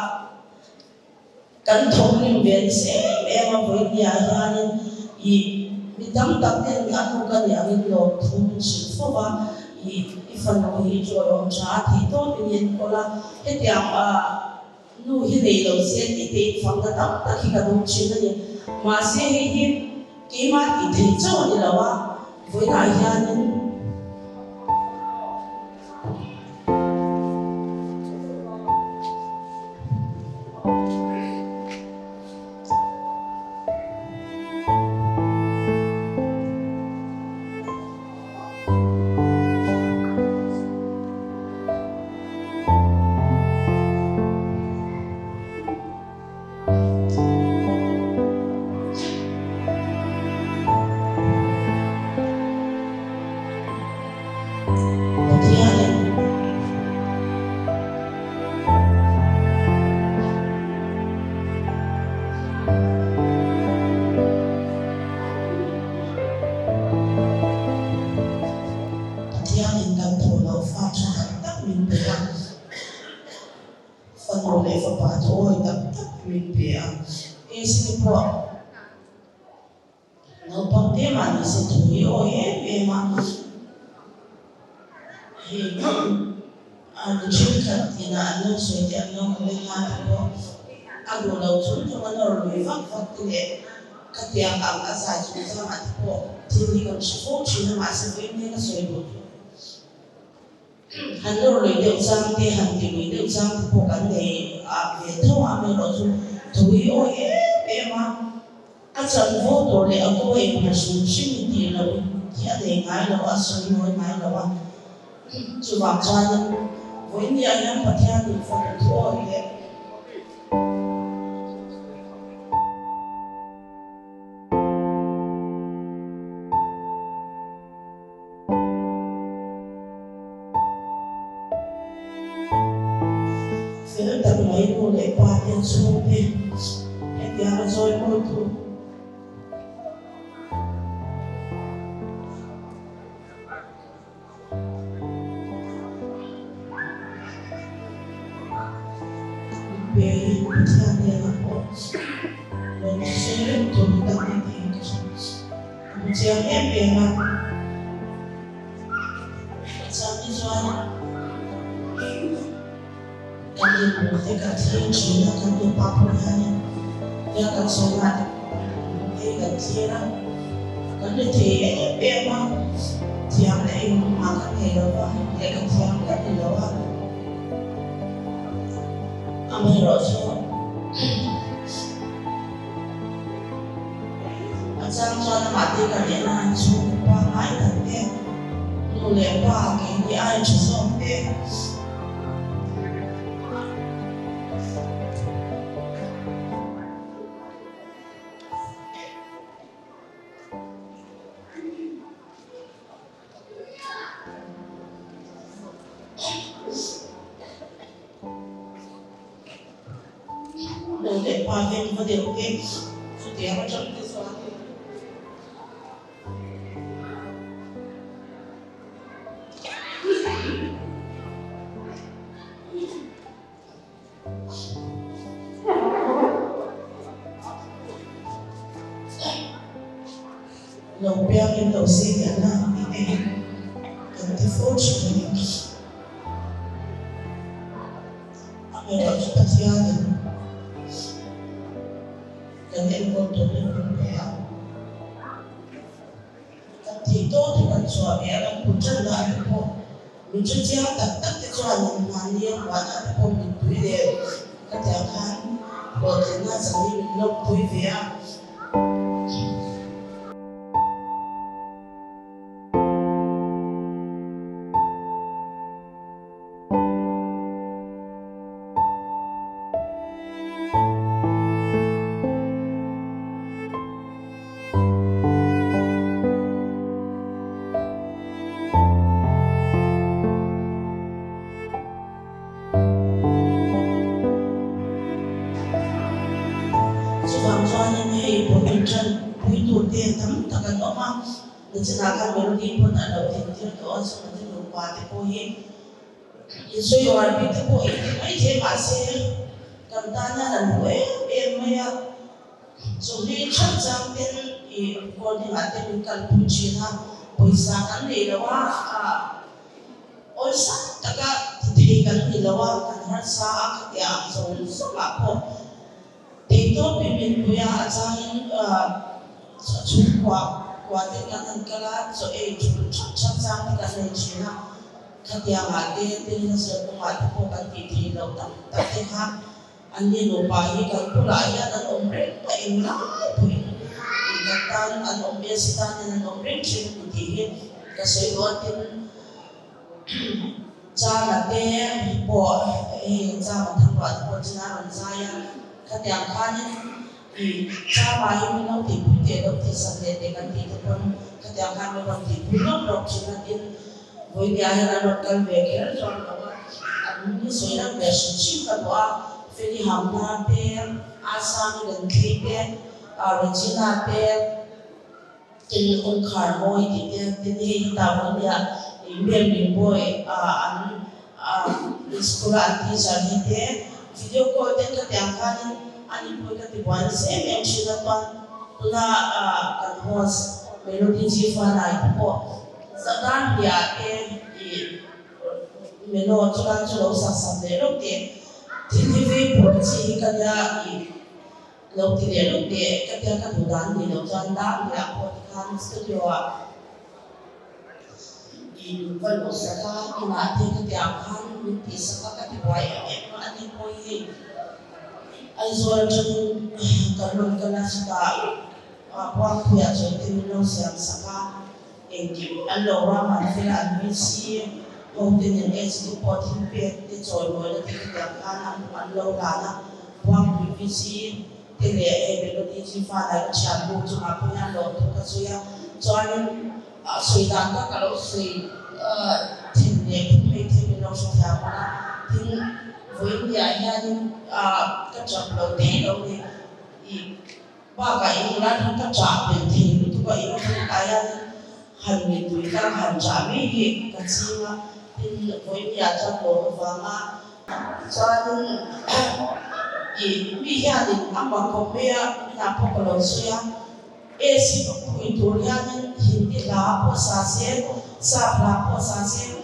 Kan thawkrim ve nasa em em a, vawinia hianin ih mi tam tak ten a hnuk a nih angin lawmthu min hrilh fo va, ih i fanu hi chawiawm tha a theih tawpin i enkawl a, hetiang ah nu hi nei lo se tih te infakna tam tak hi ka dawng thin a ni. Mahse hei hi keimah tih theih chauh a ni lo a, vawiinah hianin. Pathianin Pathianin kan thaw loh fa tha tak tak min pe a. Fanu leh fapa thuawi tak tak min pe a, Esli pawh naupang te mah ni se thu hi awi em em a, hei an thenkhat ina an lo sawi te an lo comment na te pawh a duh lo chung chung a nawr lui vak vak te leh ka tiang ang a zai chungchangah te pawh thil hi kan hre fo thin a, mahse vawiin hian a sawi duh thu. Han nawr lui deuh chang te, han ti lui deuh chang te pawh kan nei ah ve tho a, amaherawh chu thui awi em em a, a chanvo tur leh a kaw eng ha hrim hrim in tih loh hi a nei ngai lo, a sawi nawi ngai lo a, chuvang chuanin vawiin hian Pathian in fanu thu awi leh. Fel tak mai nu leh pa te chhungte hetiang a chawi mawitu. Pe hi Pathian hnenah pawh lawm sawi reng tur hi tak ni tih hi ka hre. Ka hmu chiang em em a. Chang hi chuan kan inhmuh te kan thlir thin a, kan nupa pawh hianin tia kan sawi te hmuh te hi kan thlir a, kan ri thei em em a, thiam leh engmah kan nei lo va, lehkha thiam kan ni lo a. Amaherawhchu. A chang chuan amah te ka leh na an chhungkaw pangngai tak te, nu leh pa keini aia tha zawk te. Nu leh pa te va deuh te chutiang atang te chuan Lo piang in lo sei lian a tih te hi kan ti fo thin a ni. Amaherawh chu Pathianin kan enkawl turin min pe a. Kan thih tawh te kan chhuah ve a, kan kut ṭan dan te pawh min hre chiang tak tak te chuan in mahni a huahna te pawh mittui leh ka tiang khan hlawhtlinna chang hi min lawmpui ve a. Min ṭanpuitu te tam tak an awm a, nichinah khan Melody pawn a lo entir tawh a, chungah te nupa te pawh hi insawi uar bik te pawh in ti mai thei mahse kan tan hian an hmu em em mai a, chumi chhan chang ten i recording ah te min kalpui thin a, pawisa kan nei lo a, Awlsam taka ti thei kan ni lo a, kan harsa a, khatiah ang zawng zawngah pawh theihtawpin min pui a, a changin chhungkua kua te kan han kal a, chaw ei thul thap thap chang te kan nei thin a, khatiangah te tin hla kawngah te pawh kan tih theih loh tam tak te kha an ni nupa hi kan bulah hian an awm reng a, englai pawhin ih kan tan an awm e, si tan hian an awm reng thin a ni tih hi ka sawi duh a, tin Chama te pawh hei Chama thangruah te pawh chin a rawn zai a, khatiang khanin ih Chama hi min lo tihpui teh lo tih sak leh teh kan tih te pawn khatiang khan min rawn tihpui lawk lawk thin a, tin Vawinia hian an rawn kal ve kher chuan lo a, an sawi lang ve hrim hrim ka duh a, Feli Hamna te, Asangi Lenthli te, Regina te, Tin kawngkhar mawi tih te, tin hei hetah Vawinia Mem Ringbawi an school a an teacher hi te, video call ten ka tiang khanin an inpui ka ti buai nasa em em thin a, chuan tuna kan host Melody G Fanai te pawh Zahdan hliah te ih Melo chuan chu lo sak sak leh lawk teh thil hi vei pawh chi hi ka nia ih lo ti leh lawk teh ka tia ka duh dan ni loh chuan dar hliah pawh tikhan studio ah ih min va luh sak a inah te ka tia ang khan min tih sak a ka ti buai em em a ani pawh hi hei Aizawl atangin kan rawn kal a chutah Buangpuia chuan te min lo siam sak a. Engkim an lo ram an fel a, an nui si. Ho te nen HD pawh thil pek te chawi mawina te khatiang khan an an lo hlan a. Buangpui VC te leh hei Melody chi fa lai ka thian bu chungah pawh hian lawmthu ka sawi a. Chuanin sawi dan kha ka lo sawi thin leh phum mai thei min lo hrethiam ang a. Tin, vawiinniah hianin ka chap lo thei lo ni. Ih. Bakah in nula hi ka chah belh thei lutuk a, in thil kai a han mittui tlang han chah mai hi ka ching a, tin vawinia chuan lawm avanga chuanin ih mi hianin a mak khawp mai a, inah pawh ka lo sawi a, AC pui tur hianin Hindi hla pawh sa se, Sap hla pawh sa se,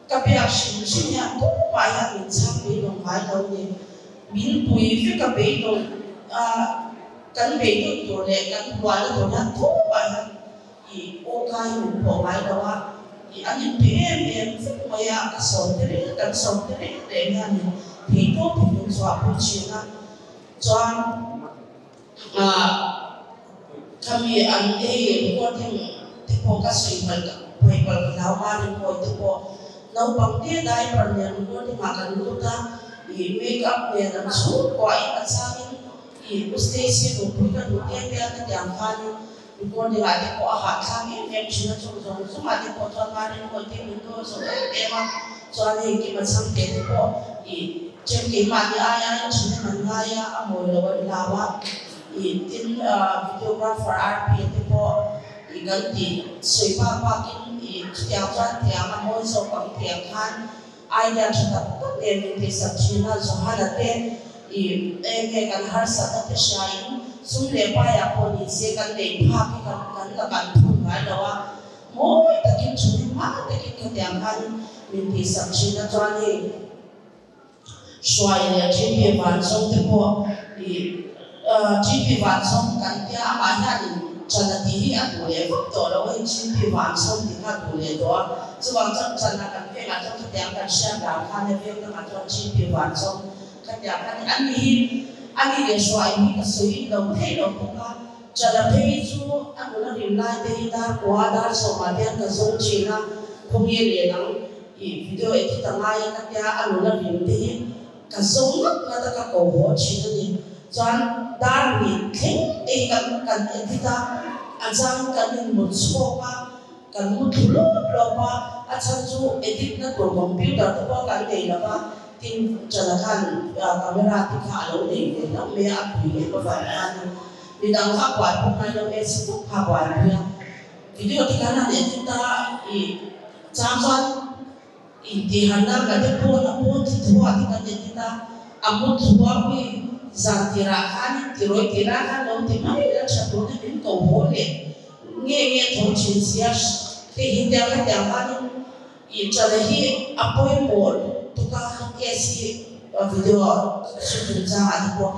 ka biak hrim hrim hian tumah hian min chhang beidawng ngai lo ni. Min pui vek a beidawng a, kan beidawng tur leh kan hualna tur hian tumah hian i awka hi min pawh ngai lo a, i an inpe em em vek mai a, ka sawm te reng kan sawm te reng reng hianin theihtawp hi min chhuahpui thin a, chuan Khami an hei recording te pawh ka sawi palh ka paih palh ka hlau a record te pawh naupang te diaper nen recording ah kan lut a ih make up nen an chhungkua in a chang in ih U Stacy nupui ka duh te te a ka tiang khan in recording ah te pawh a hahthlak em em thin a chung zawng zawng ah te pawh chuan mahni record te min dawn zawh em em a chuan hei Kima chhangte te pawh ih Chem keimahni ai aiin thahnem an ngai a, a mawi lo an hlau a, ih tin videographer RP te pawh ih kan tih sawi bak bakin ih chutiang chuan tiang a mawi zawk ang tiang khan idea tha tak tak nen min tihsak thin a, Johana te ih eng nge kan harsatna te hriain sum leh paiah pawh ni se kan nei phak hi kan kan lakah an phun ngai lo a, mawi takin thahnem ngai takin khatiang khan min tihsak thin a chuan hei. Hruai leh GP Vanzawng te pawh ih GP Vanzawng kan tia amah hianin Chana tih hi a duh leh vak tawh lo a hei GP Vanzawng tih kha a duh leh tawh a chuvang chuan Chana kan vengah chuan khatiang kan hriat dan khan he veng dangah chuan GP Vanzawng khatiang khan ani hi ani leh Hruai hi ka sawi lo thei lo bawk a Chana phei chu a nula rim lai te hi dar kua dar sawmah te hian ka zawng thin a khawnge leh nang I video edit a ngai a ka tia a nula rim te hi ka zawng ngat ngat a ka ko haw thin a ni. Chuan dar hnih thleng te hi kan kan edit a, a chang kan in mut chhawk a, kan mu thlu lawp lawp a, a chhan chu edit na tur computer te pawh kan nei lo va, tin Chana khan camera te kha a lo nei ve hlauh mai a, a pui em avang khanin. Midang kha a buaipui ngai lo e, si bawk kha a buaipui a. Video te khan han edit a, i chang chuan intihanna ka te pawn a pawn thi thu ah te kan edit a, a mu thu a ui zan tirah khanin tirawi tirah khan lo ti mai la tha tur te min ko haw leh nge nge tho thin sia hei hi tiang khatiang khanin I channel hi a pawimawh lutuk a, case hi video sum chungchang ah te pawh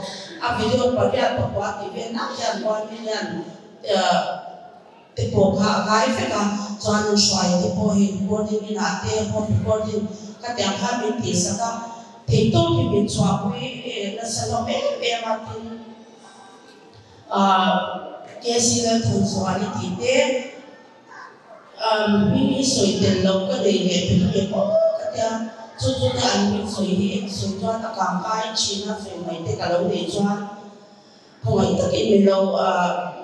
a video pariat pakua tih vel nak hian 1 million te pawh kha a kai vek a, chuan in hruai te pawh hei recording inah te home recording khatiang khan min tihsak a, theihtawp hi min chhuahpui nasa hlawm em em a, tin KC Lalthanzuali tih te. Hming hi sawi tel lo ka nei leh pe nge maw ka tia, chu chu te an hming sawi hi eng sawi chuan a kang kai thin a sawi mai te ka lo nei chuan khawngaih takin min lo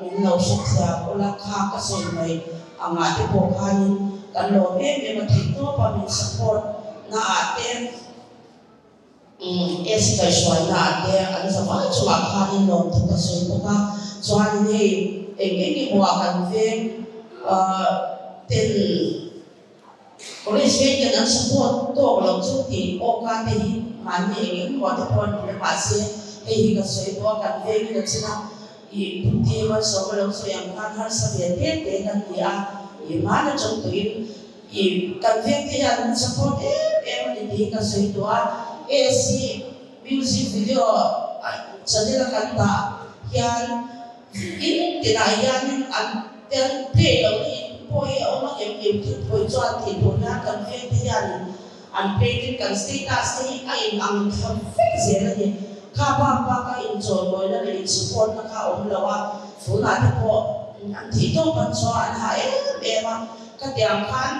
min lo hrethiam ula kha ka sawi mai angah te pawh khanin kan lawm em em a theih tawp a min support na ah te S kaihhruaina ah te an zavai chungah khanin lawmthu ka sawi bawk a, chuanin hei eng eng emaw ah kan veng ten college veng ten an support tawk loh chu tih awka te hi mahni eng eng emaw ah te pawh an awm a, mahse hei hi ka sawi tawh a kan vengin a chin a, ih puti malsawm a lo sawi ang khan harsa ve te te kan ni a, ih hmana chawng tuin I kan veng te hian min support em em a ni tih ka sawi duh a, AC music video channel a kan dah hian in tinah hianin an tel play loh na in pawh hi a awm a ngem ngem thil pawih chuan tih tur hian kan veng te hianin an play tin kan status te hi a in ang thla vek zel a ni. Kha bak bak a inchawimawina leh in support na kha a awm lo a, tunah te pawh an thih tawp an chhuah an hah em em a. Ka tiang khan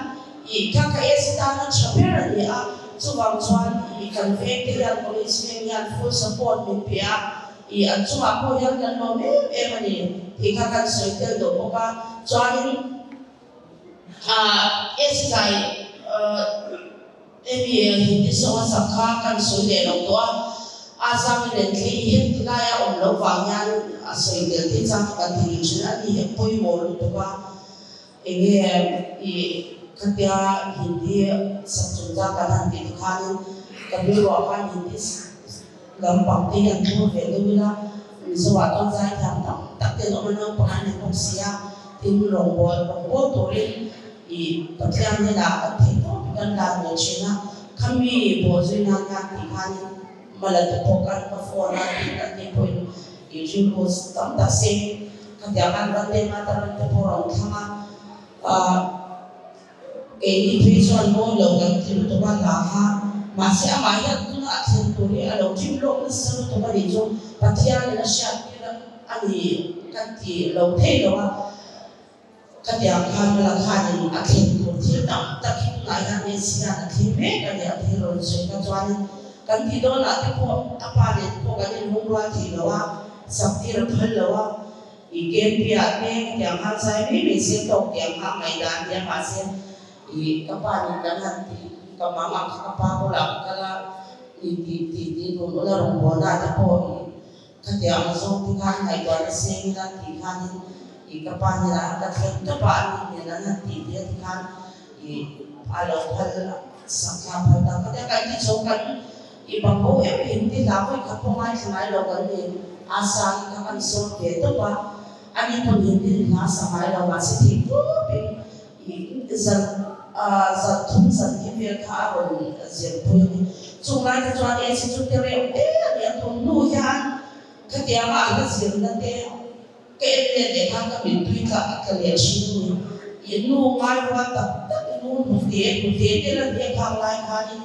i kha ka AC tana tha ber a ni a, chuvang chuan i kan veng te hian police veng hian full support min pe a, i an chungah pawh hian kan lawm em em a ni tih kha kan sawi tel deuh bawk a, chuanin AC zai Emi Hindi song a sak kha kan sawi leh lo tawh a, a zang i len thlei i heti laia awm loh vang hian a sawi tel thei chang kha kan thei thin a ni, pawimawh lutuk a. Enge i khatia Hindi sak chungchang kan han tih te khanin ka rilruah khan Hindi lampang te hi an thur ve deuh ila, Mizoah chuan zaithiam tam tak te an awm a, naupang an ni bawk si a, tin rawngbâwl rawngbâwl turin i Pathian hnenah kan theih tawp hi kan lan ve thin a, khami bawhzui nan hian tih khanin mala te pawh kan ka phone a tih kan tih pawhin i rilru tam tak seng Khatiang an van leng a, taran te pawh rawn thlang a, ahh keini phei chuan mawi lo kan ti lutuk a hla kha, mahse amah hian tuna a thlen tur hi a lo ṭim lawk nasa lutuk a nih chu Pathianin a hriat tir a ni ka ti lo thei lo a, khatiang khan mala khanin a thlen tur thil tam tak hi tunah hian Messi hian a thleng mek a ni a thil rawn sawi kha chuanin kan tih dawnah te pawh a pa nen pawh kan inlungrual thei lo a. Saktir a phal lo a, i KMP ah te hetiang khan zai mai mai se tawk tiang kha a ngaihdan nia mahse i ka pa nen kan han ti ka mang ang kha ka pa bulah ka kal a, i ti ti ti dun ula rawngbawlna te pawh i khatiang ang zawng te khan ngaihtuah na seng ila tih khanin i ka pa hnenah han ka thleng tawp a, ani nen an han ti ti a ti khan i a lo phal sak kha a phal ta khatia kan ti chho kan I bang ho em em ti hla vawi khat pawh ngaithla ngai lo kan ni. A sang hi kha kan sawm ve tawp a, ani pawn Hindi hla sa ngai lo mahse thei tawpin i zan zan thum zan hi vel kha a rawn zirpui a ni. Chung lai te chuan AC chu ti reuh te a ni a, tun hnu hian khatianga a hla zirna te ka en let leh khan ka mittui tla a tla leh thin a ni. I nu ngai rual tak tak i nu hnute hnute te la ni a khang lai khanin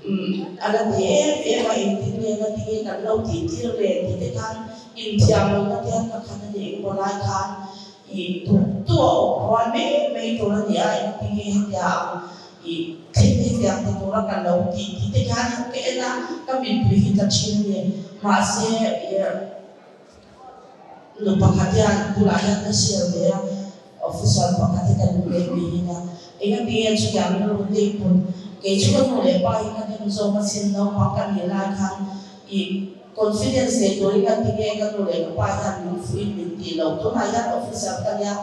Umm a la ti em em a, engtin nge na tinge kan lo tih tir le tih te khan inthiam lo na te hian ka khat a ni engmaw lai khan ih tuk tu a awm rual mai mai tur a ni a, engtinge hetia ang ih thil hetiang ti tura kan lo tih tih te khan ka en a, ka mittui hi tla thin a ni. Mahse ih nu pakhat hian bulah hian ka share ve a, Officer pakhat hi ka nu leh mi hi nia. Engatinge chutiang rilru te i put? Kei chu ka nu leh pa hi ka dim zawk asin, naupang ka nih lai khan i Confidence nei turin ka ti nge ka nu leh ka pa hian min fuih min tih loh. Tunah hian officer ka nia,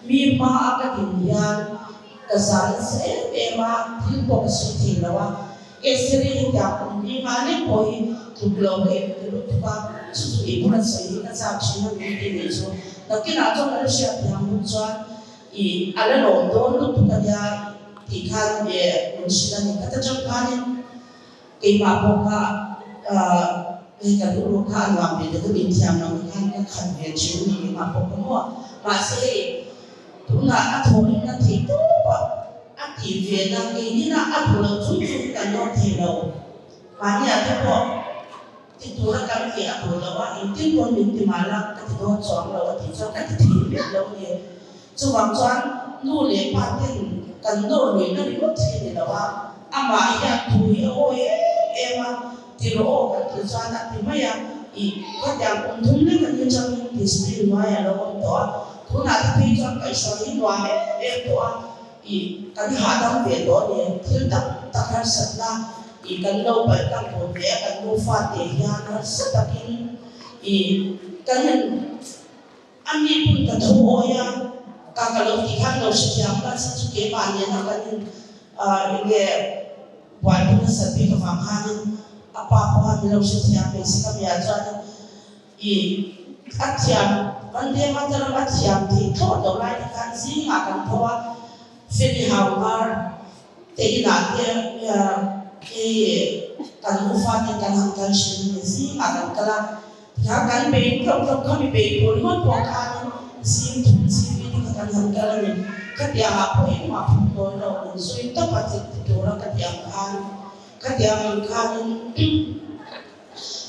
mi hma a ka din hian ka zah nasa em em a, thil pawh ka sawi thei lo a. Estheri hi tiang kum ni nga lek pawh hi tluk lo ka inti lutuk a, chu chu i bula sawi hi ka chak thin a min ti nih chu. Nakinah chuan ka la hriat thiam hun chuan i a la lawm dawn lutuk a nia tih khan min hrilh a ni. Ka ta chang khanin Keimah pawh kha hei ka duh kha a nuam ve deuh a inthiam lo te khan ka khat ve thin a ni keimah pawh ka maw. Mahse hei tunah a thawhrimna theih tawp a a tih ve na keinin a a duh loh chung chung hi kan nawr thei lo. Mahniah te pawh ti tura kan tih a duh loh a engtin pawn min ti mah la ka ti dawn chuang lo a tih chuan ka ti thei miah lo a ni. Chuvang chuan nu leh pa ten kan nawr luihna ringawt hi a ni lo a, amah hian thu hi a awi em em a, ti rawh aw kan tih chuan a ti mai a, ih khatiang kum thum lek a ni atangin discipline hnuai a lo awm tawh a, tunah te phei chuan kaihhruai hi nuam em em tawh a, ih kan hahdam ve tawh a ni, thil tak tak harsatna ih kan lo palh tak tur ve a, kan nufa te hian harsa takin ih kan in. A mi pun ka tho awi a, ka ka lo tih khan lo hrethiam la chhan chu keimah nena kan in enge buaipui nasat bik avang khanin a pa pawh khan min lo hrethiam ve si ka mia chuanin i a thiam Vande Mataram a thiam theih thlawt loh lai te khan zingah kan tho a, Feli Hauhar te inah te hei kan nufa ten kan han kal thin a ni, zingah kan kal a. Kha kan bei tlawk tlawk kha mi bei tur ringawt pawh khanin zing thum zing mi te kha kan han kal a ni. Khatiangah pawh engmah phut dawn lo min zui tawp a chik ti tura ka ti ang khan khatiang ang khanin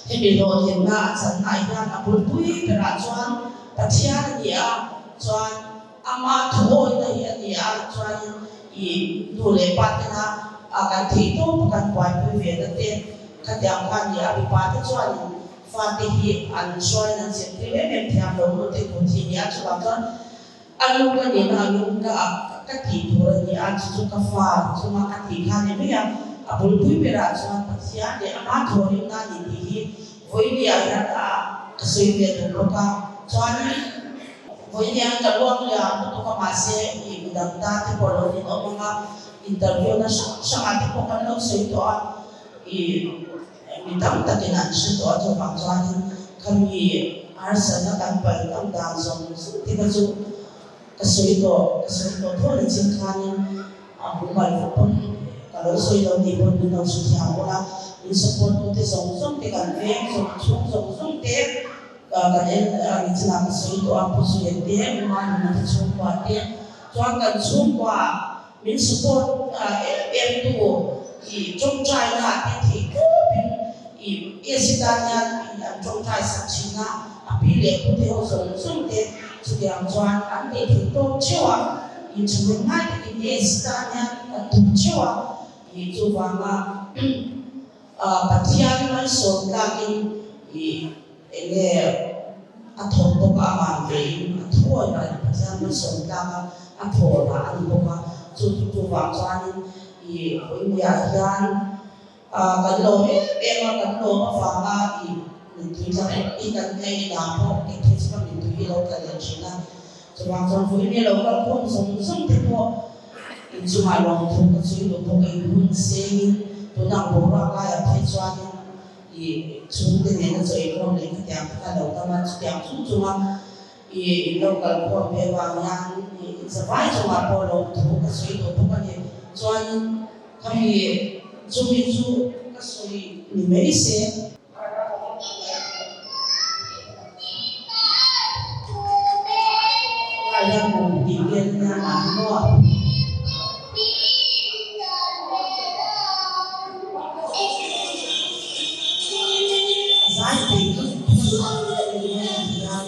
hemi hlawhtlinna a channa ah hian a bulpui berah chuan Pathian a ni a, chuan ama thuawina hi a ni a, chuanin i nu leh pa tena kan theih tawp a kan buaipui ve na te khatiang kha a ni a, mipa te chuanin Fate hi an hruaiin an zirtir em em thiam lo nu te kut hi nia chuvang chuan a nu ka nihna angin ka ka tih tur a ni a, chu chu ka fa chunga ka tih kha a ni mai a, a bulpui berah chuan Pathian leh ama thawhrimna a ni tih hi vawinia hian a ka sawi ve duh bawk a, chuanin vawinia ka luang liam lutuk a mahse i midang tan te pawh lo ninawm ang a, interview na hrang hrangah te pawh kan lo sawi tawh a, i. Mi tam takin an hre tawh a, chuvang chuanin khami harsatna kan palh tam dan zawng zawng te kha chu ka sawi tawh, ka sawi tawh tho na chin khanin a mumal vek pawn ka lo sawi lo tih pawn min lo hre thiam bawk a, min support tu te zawng zawng te kan veng zawng chhung zawng zawng te kan en nichinah ka sawi tawh a, Pu Zuia te, Umanuna te chhungkua te chuan kan chhungkua Min support em em tu i tawngtai na ah te theih tawpin i esi tan hian i an tawngtai sak thin a, a pi leh pu te ho zawng zawng te chutiang chuan an tih theih tawp theuh a, i thahnem ngai takin esi tan hian kan thawk theuh a, i chuvanga Pathian malsawm tlakin i enge a thawk bawk a, amah vein a thawi a, Pathian malsawm tlak a, a thaw lah a ni bawk a, chu chu chuvang chuanin i India hian kan lawm em em a, kan lawm avanga i mittui tla i kan hei inah pawh engthil chu ka mittui hi lo tla leh thin a, chuvang chuan vawiin lo kal khawm zawng zawng te pawh inchungah lawmthu ka chhui duh bawk a, inhun sengin tunah boruak laiah phei chuanin I chhungte nena chaw inkhawm leh khatiang te kha lo tam a, chutiang chung chunga i in lo kal khawm ve vang hian i inzavai chungah pawh lawmthu ka sawi duh bawk a ni. Chuanin khami chumi chu ka sawi ni mai se. Tunah hian kum tih vel nia mah hi maw? Zai peih lutuk hian.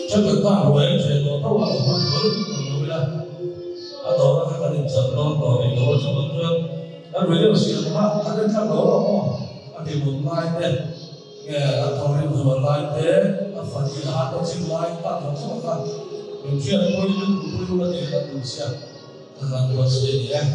Chắc là ta rồi em sẽ có tao vào một thứ rồi là à đó là các anh chọn nó rồi nó cho nó cho nó rồi nó xem mà anh ấy thằng đó nó anh thì một lai thế nghe anh thằng ấy một lai thế anh phải đi là anh chim lai ta nó không có mình chuyện tôi tôi tôi là để là mình xem là tôi sẽ đi em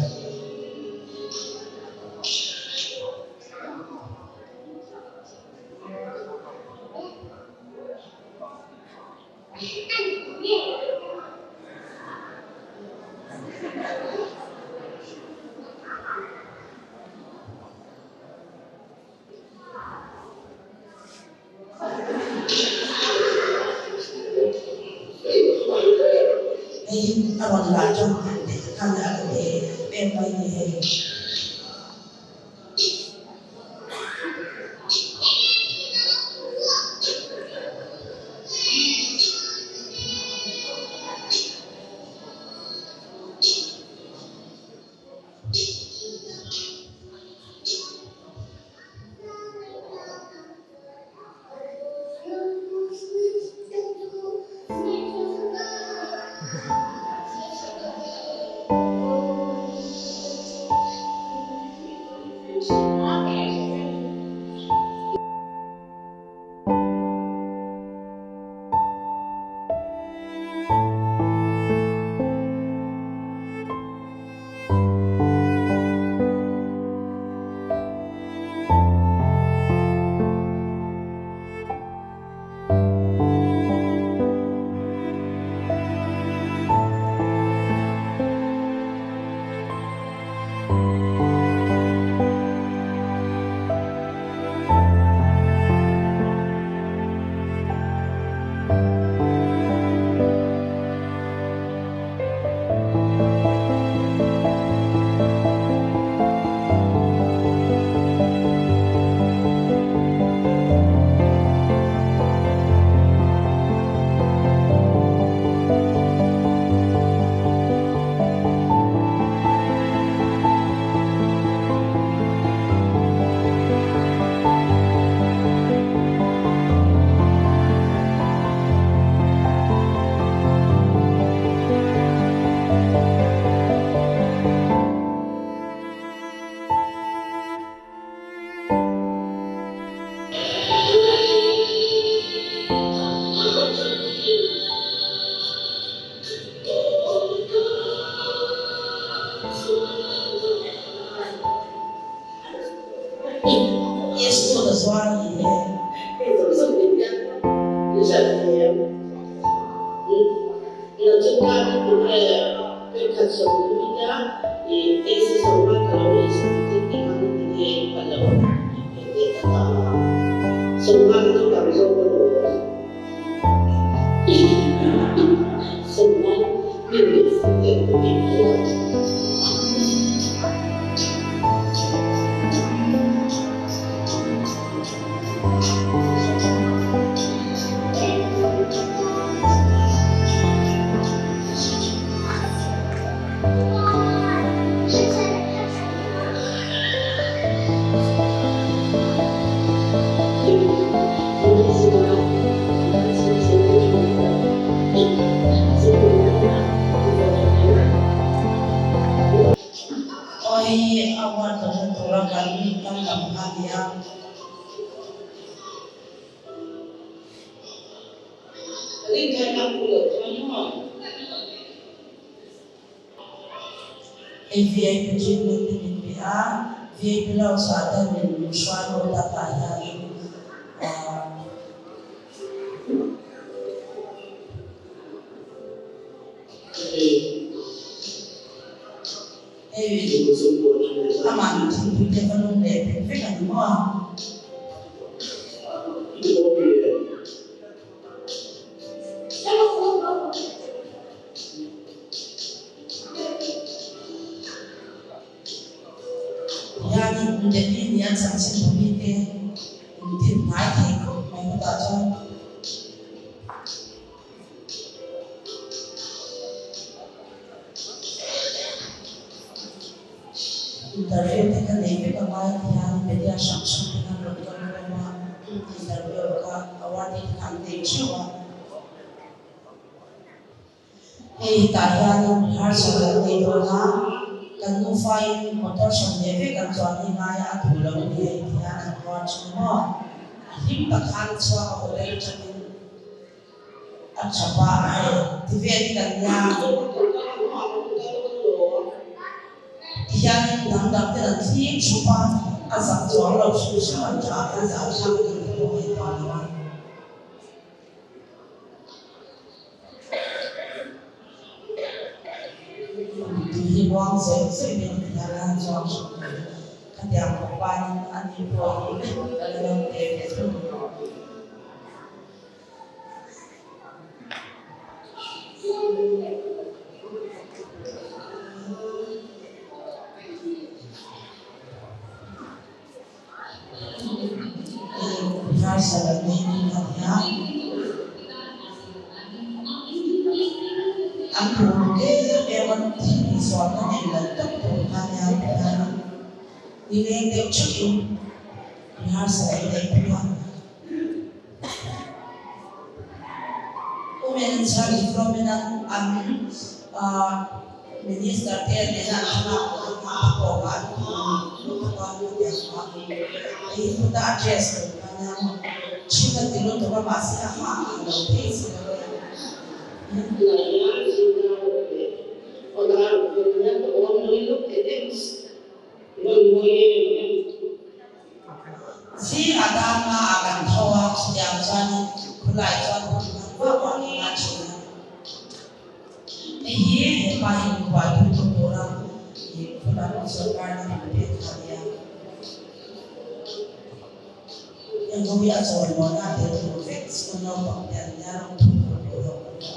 VIP treatment min pe a VIP lounge ah te min hruai lo takah hianin hei amah thingpui te va lum leh pek vek a ni maw a. Hianin Debbie nia chanchin bu mite in tin hnai thei khawp mai hutah chuan. Interview te kha nei vek a ngai a hian media hrang hrang te khan rawn kal hlawm a, interview kha award te kha kan nei theuh a. Hei hetah hianin rehearsal kan nei dawn a, kan nufain motor hran ve ve kan chuan hi ngaia a duh lo a ni hei ti hian an ruat thin maw? A hlim tak khan a chhuak a hotel atangin a tha pa hei ti vel hi kan nia. Ti hianin dang dang ten an thlir thup a, a zak chuang lo hrim hrim an tha a khan zah thlak a kan pawh ngaihtuah lo a. Tui hi muang zawih zawih mai ti hian a han chuang hrim mai. Khatiang khawp panin ani pawh hi a la lo te ve thung. Rehearsal an nei ni kha nia. An duh ruk em em a, thil insualna nei lo tak tur kha nia ti hian nileng deuh theuhin rehearsal an nei bawk a. Women and Child Development an an Minister te nena an thlalak pawh an nghah a kawk ah an lutuk a hetiang kha hei huta a dress tur kha nia maw thin a ti lutuk a mahse a ha a lo phei si lo e. Zingah dar hma ah kan tho a, chutiang chuanin khulai chuan hun hman vak vak hi ngai thin a. Hei hi hepa hi min buaipui tu tura i khulam sorkar na min pek kha a nia. Heng ho hi a chawimawn a tel tur vek school naupang te an nia rawng thum tur pawh ho kan nia.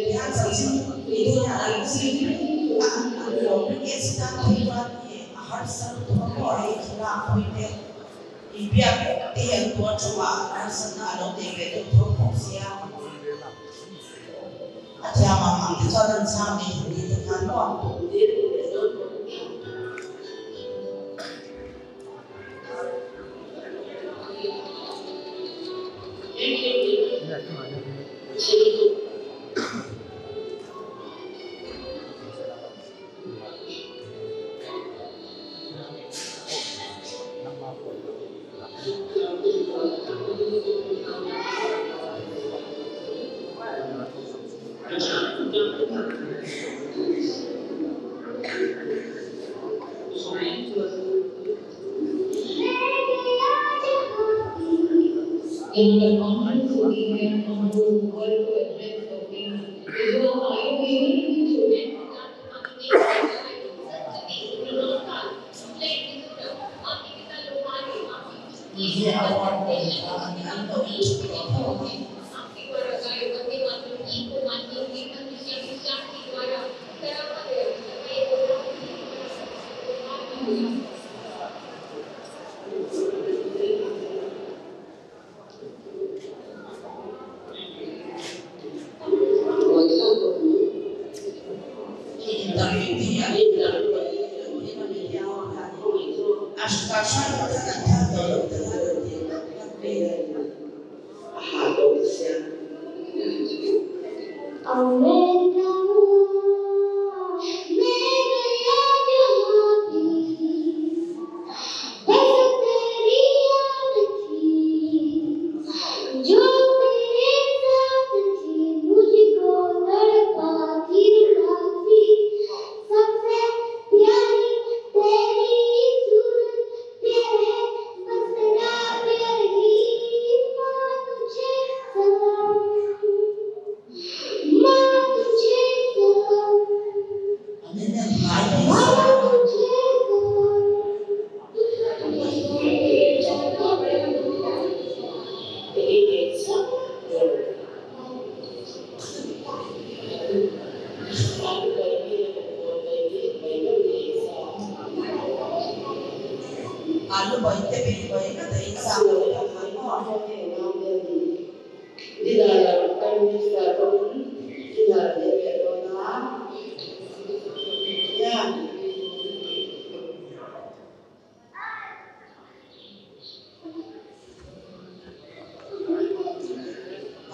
Hian chanchin media an a an communicate tan phei chuan i a harsa lutuk a maw hei thlalak pui te i biak te hi an tuar chungah harsatna a lo nei ve deuh tho bawk sia. A thiam ang ang te chuan an chhang ve hindi te khan maw. He award pek kha a ni an lo inchhuk tawh tho ang. Hei interview te hi an an ti a media ho hian a hruai hruai te khan an thar tawh lo te khan an ti nghat nghat mai a.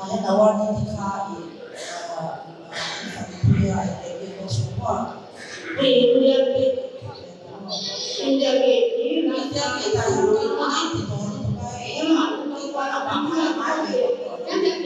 Hian awardee te kha i an fanpui a, in neih bik bawk chu maw?
Hei India Gate, India Gate hi
India Gate ah hian kal hma a inti tawh lutuk a hei. Kal kual a bang kha a ngai ve bawk tawh lo.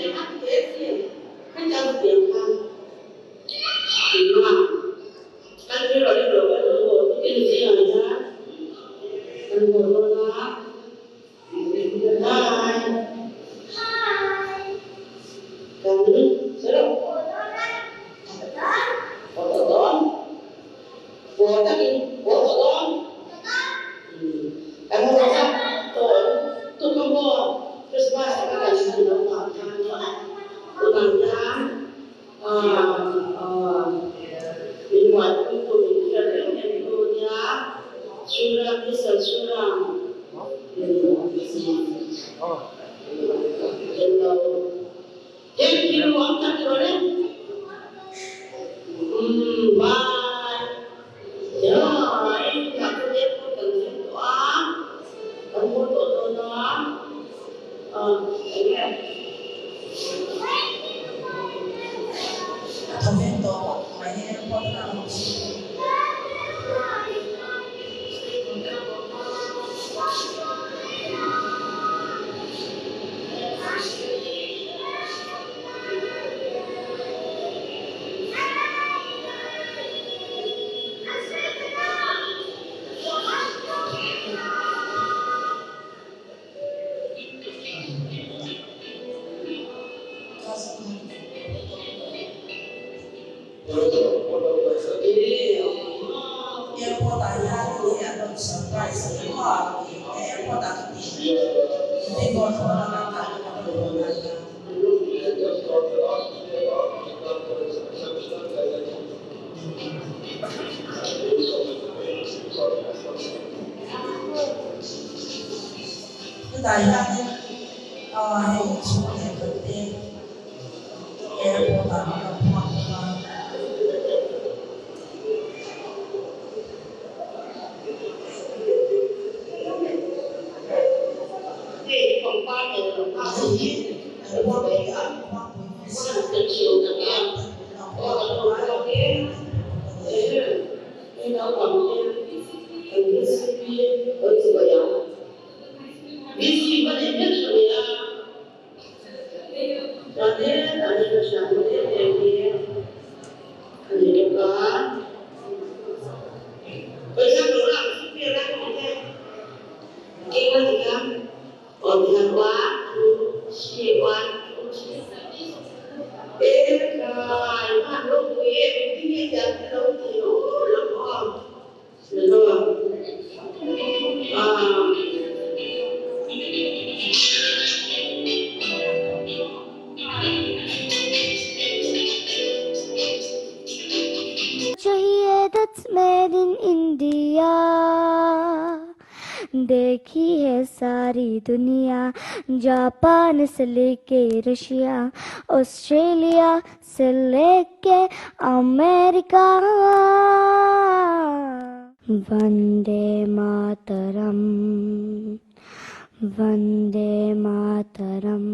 Thawveng tawh bawk mai airport a awm chu. Airport ah hian hei an rawn surprise a ni maw airport ah ka ti Bingo thlawhna kan kalna kan rawn hawn ah hian. Hetah hianin hei chhung leh khat te airport ah an lo hmuak bawk a. Hei hi airport hi an hmuak pui ve si a, an lo hmuak bawk
चाहिए that's made in India देखी है सारी दुनिया जापान से लेके Russia Australia से लेके अमेरिका वंदे मातरम वंदे मातरम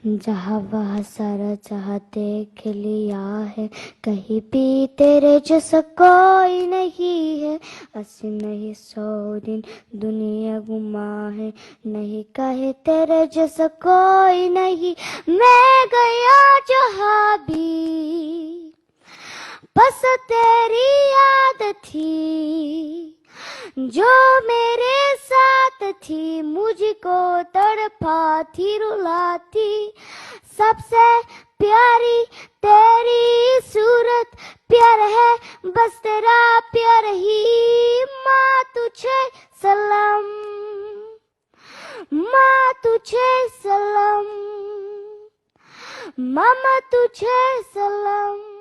जहाँ वहाँ सारा जहाँ देख लिया है कहीं भी तेरे जैसा कोई नहीं है अस्सी नहीं सौ दिन दुनिया घुमा है नहीं कहे तेरे जैसा कोई नहीं मैं गया जहाँ भी बस तेरी याद थी जो मेरे साथ थी मुझको तड़पा थी रुलाती सबसे प्यारी तेरी सूरत प्यार है बस तेरा प्यार ही माँ तुझे सलाम माँ तुझे सलाम मामा तुझे सलाम।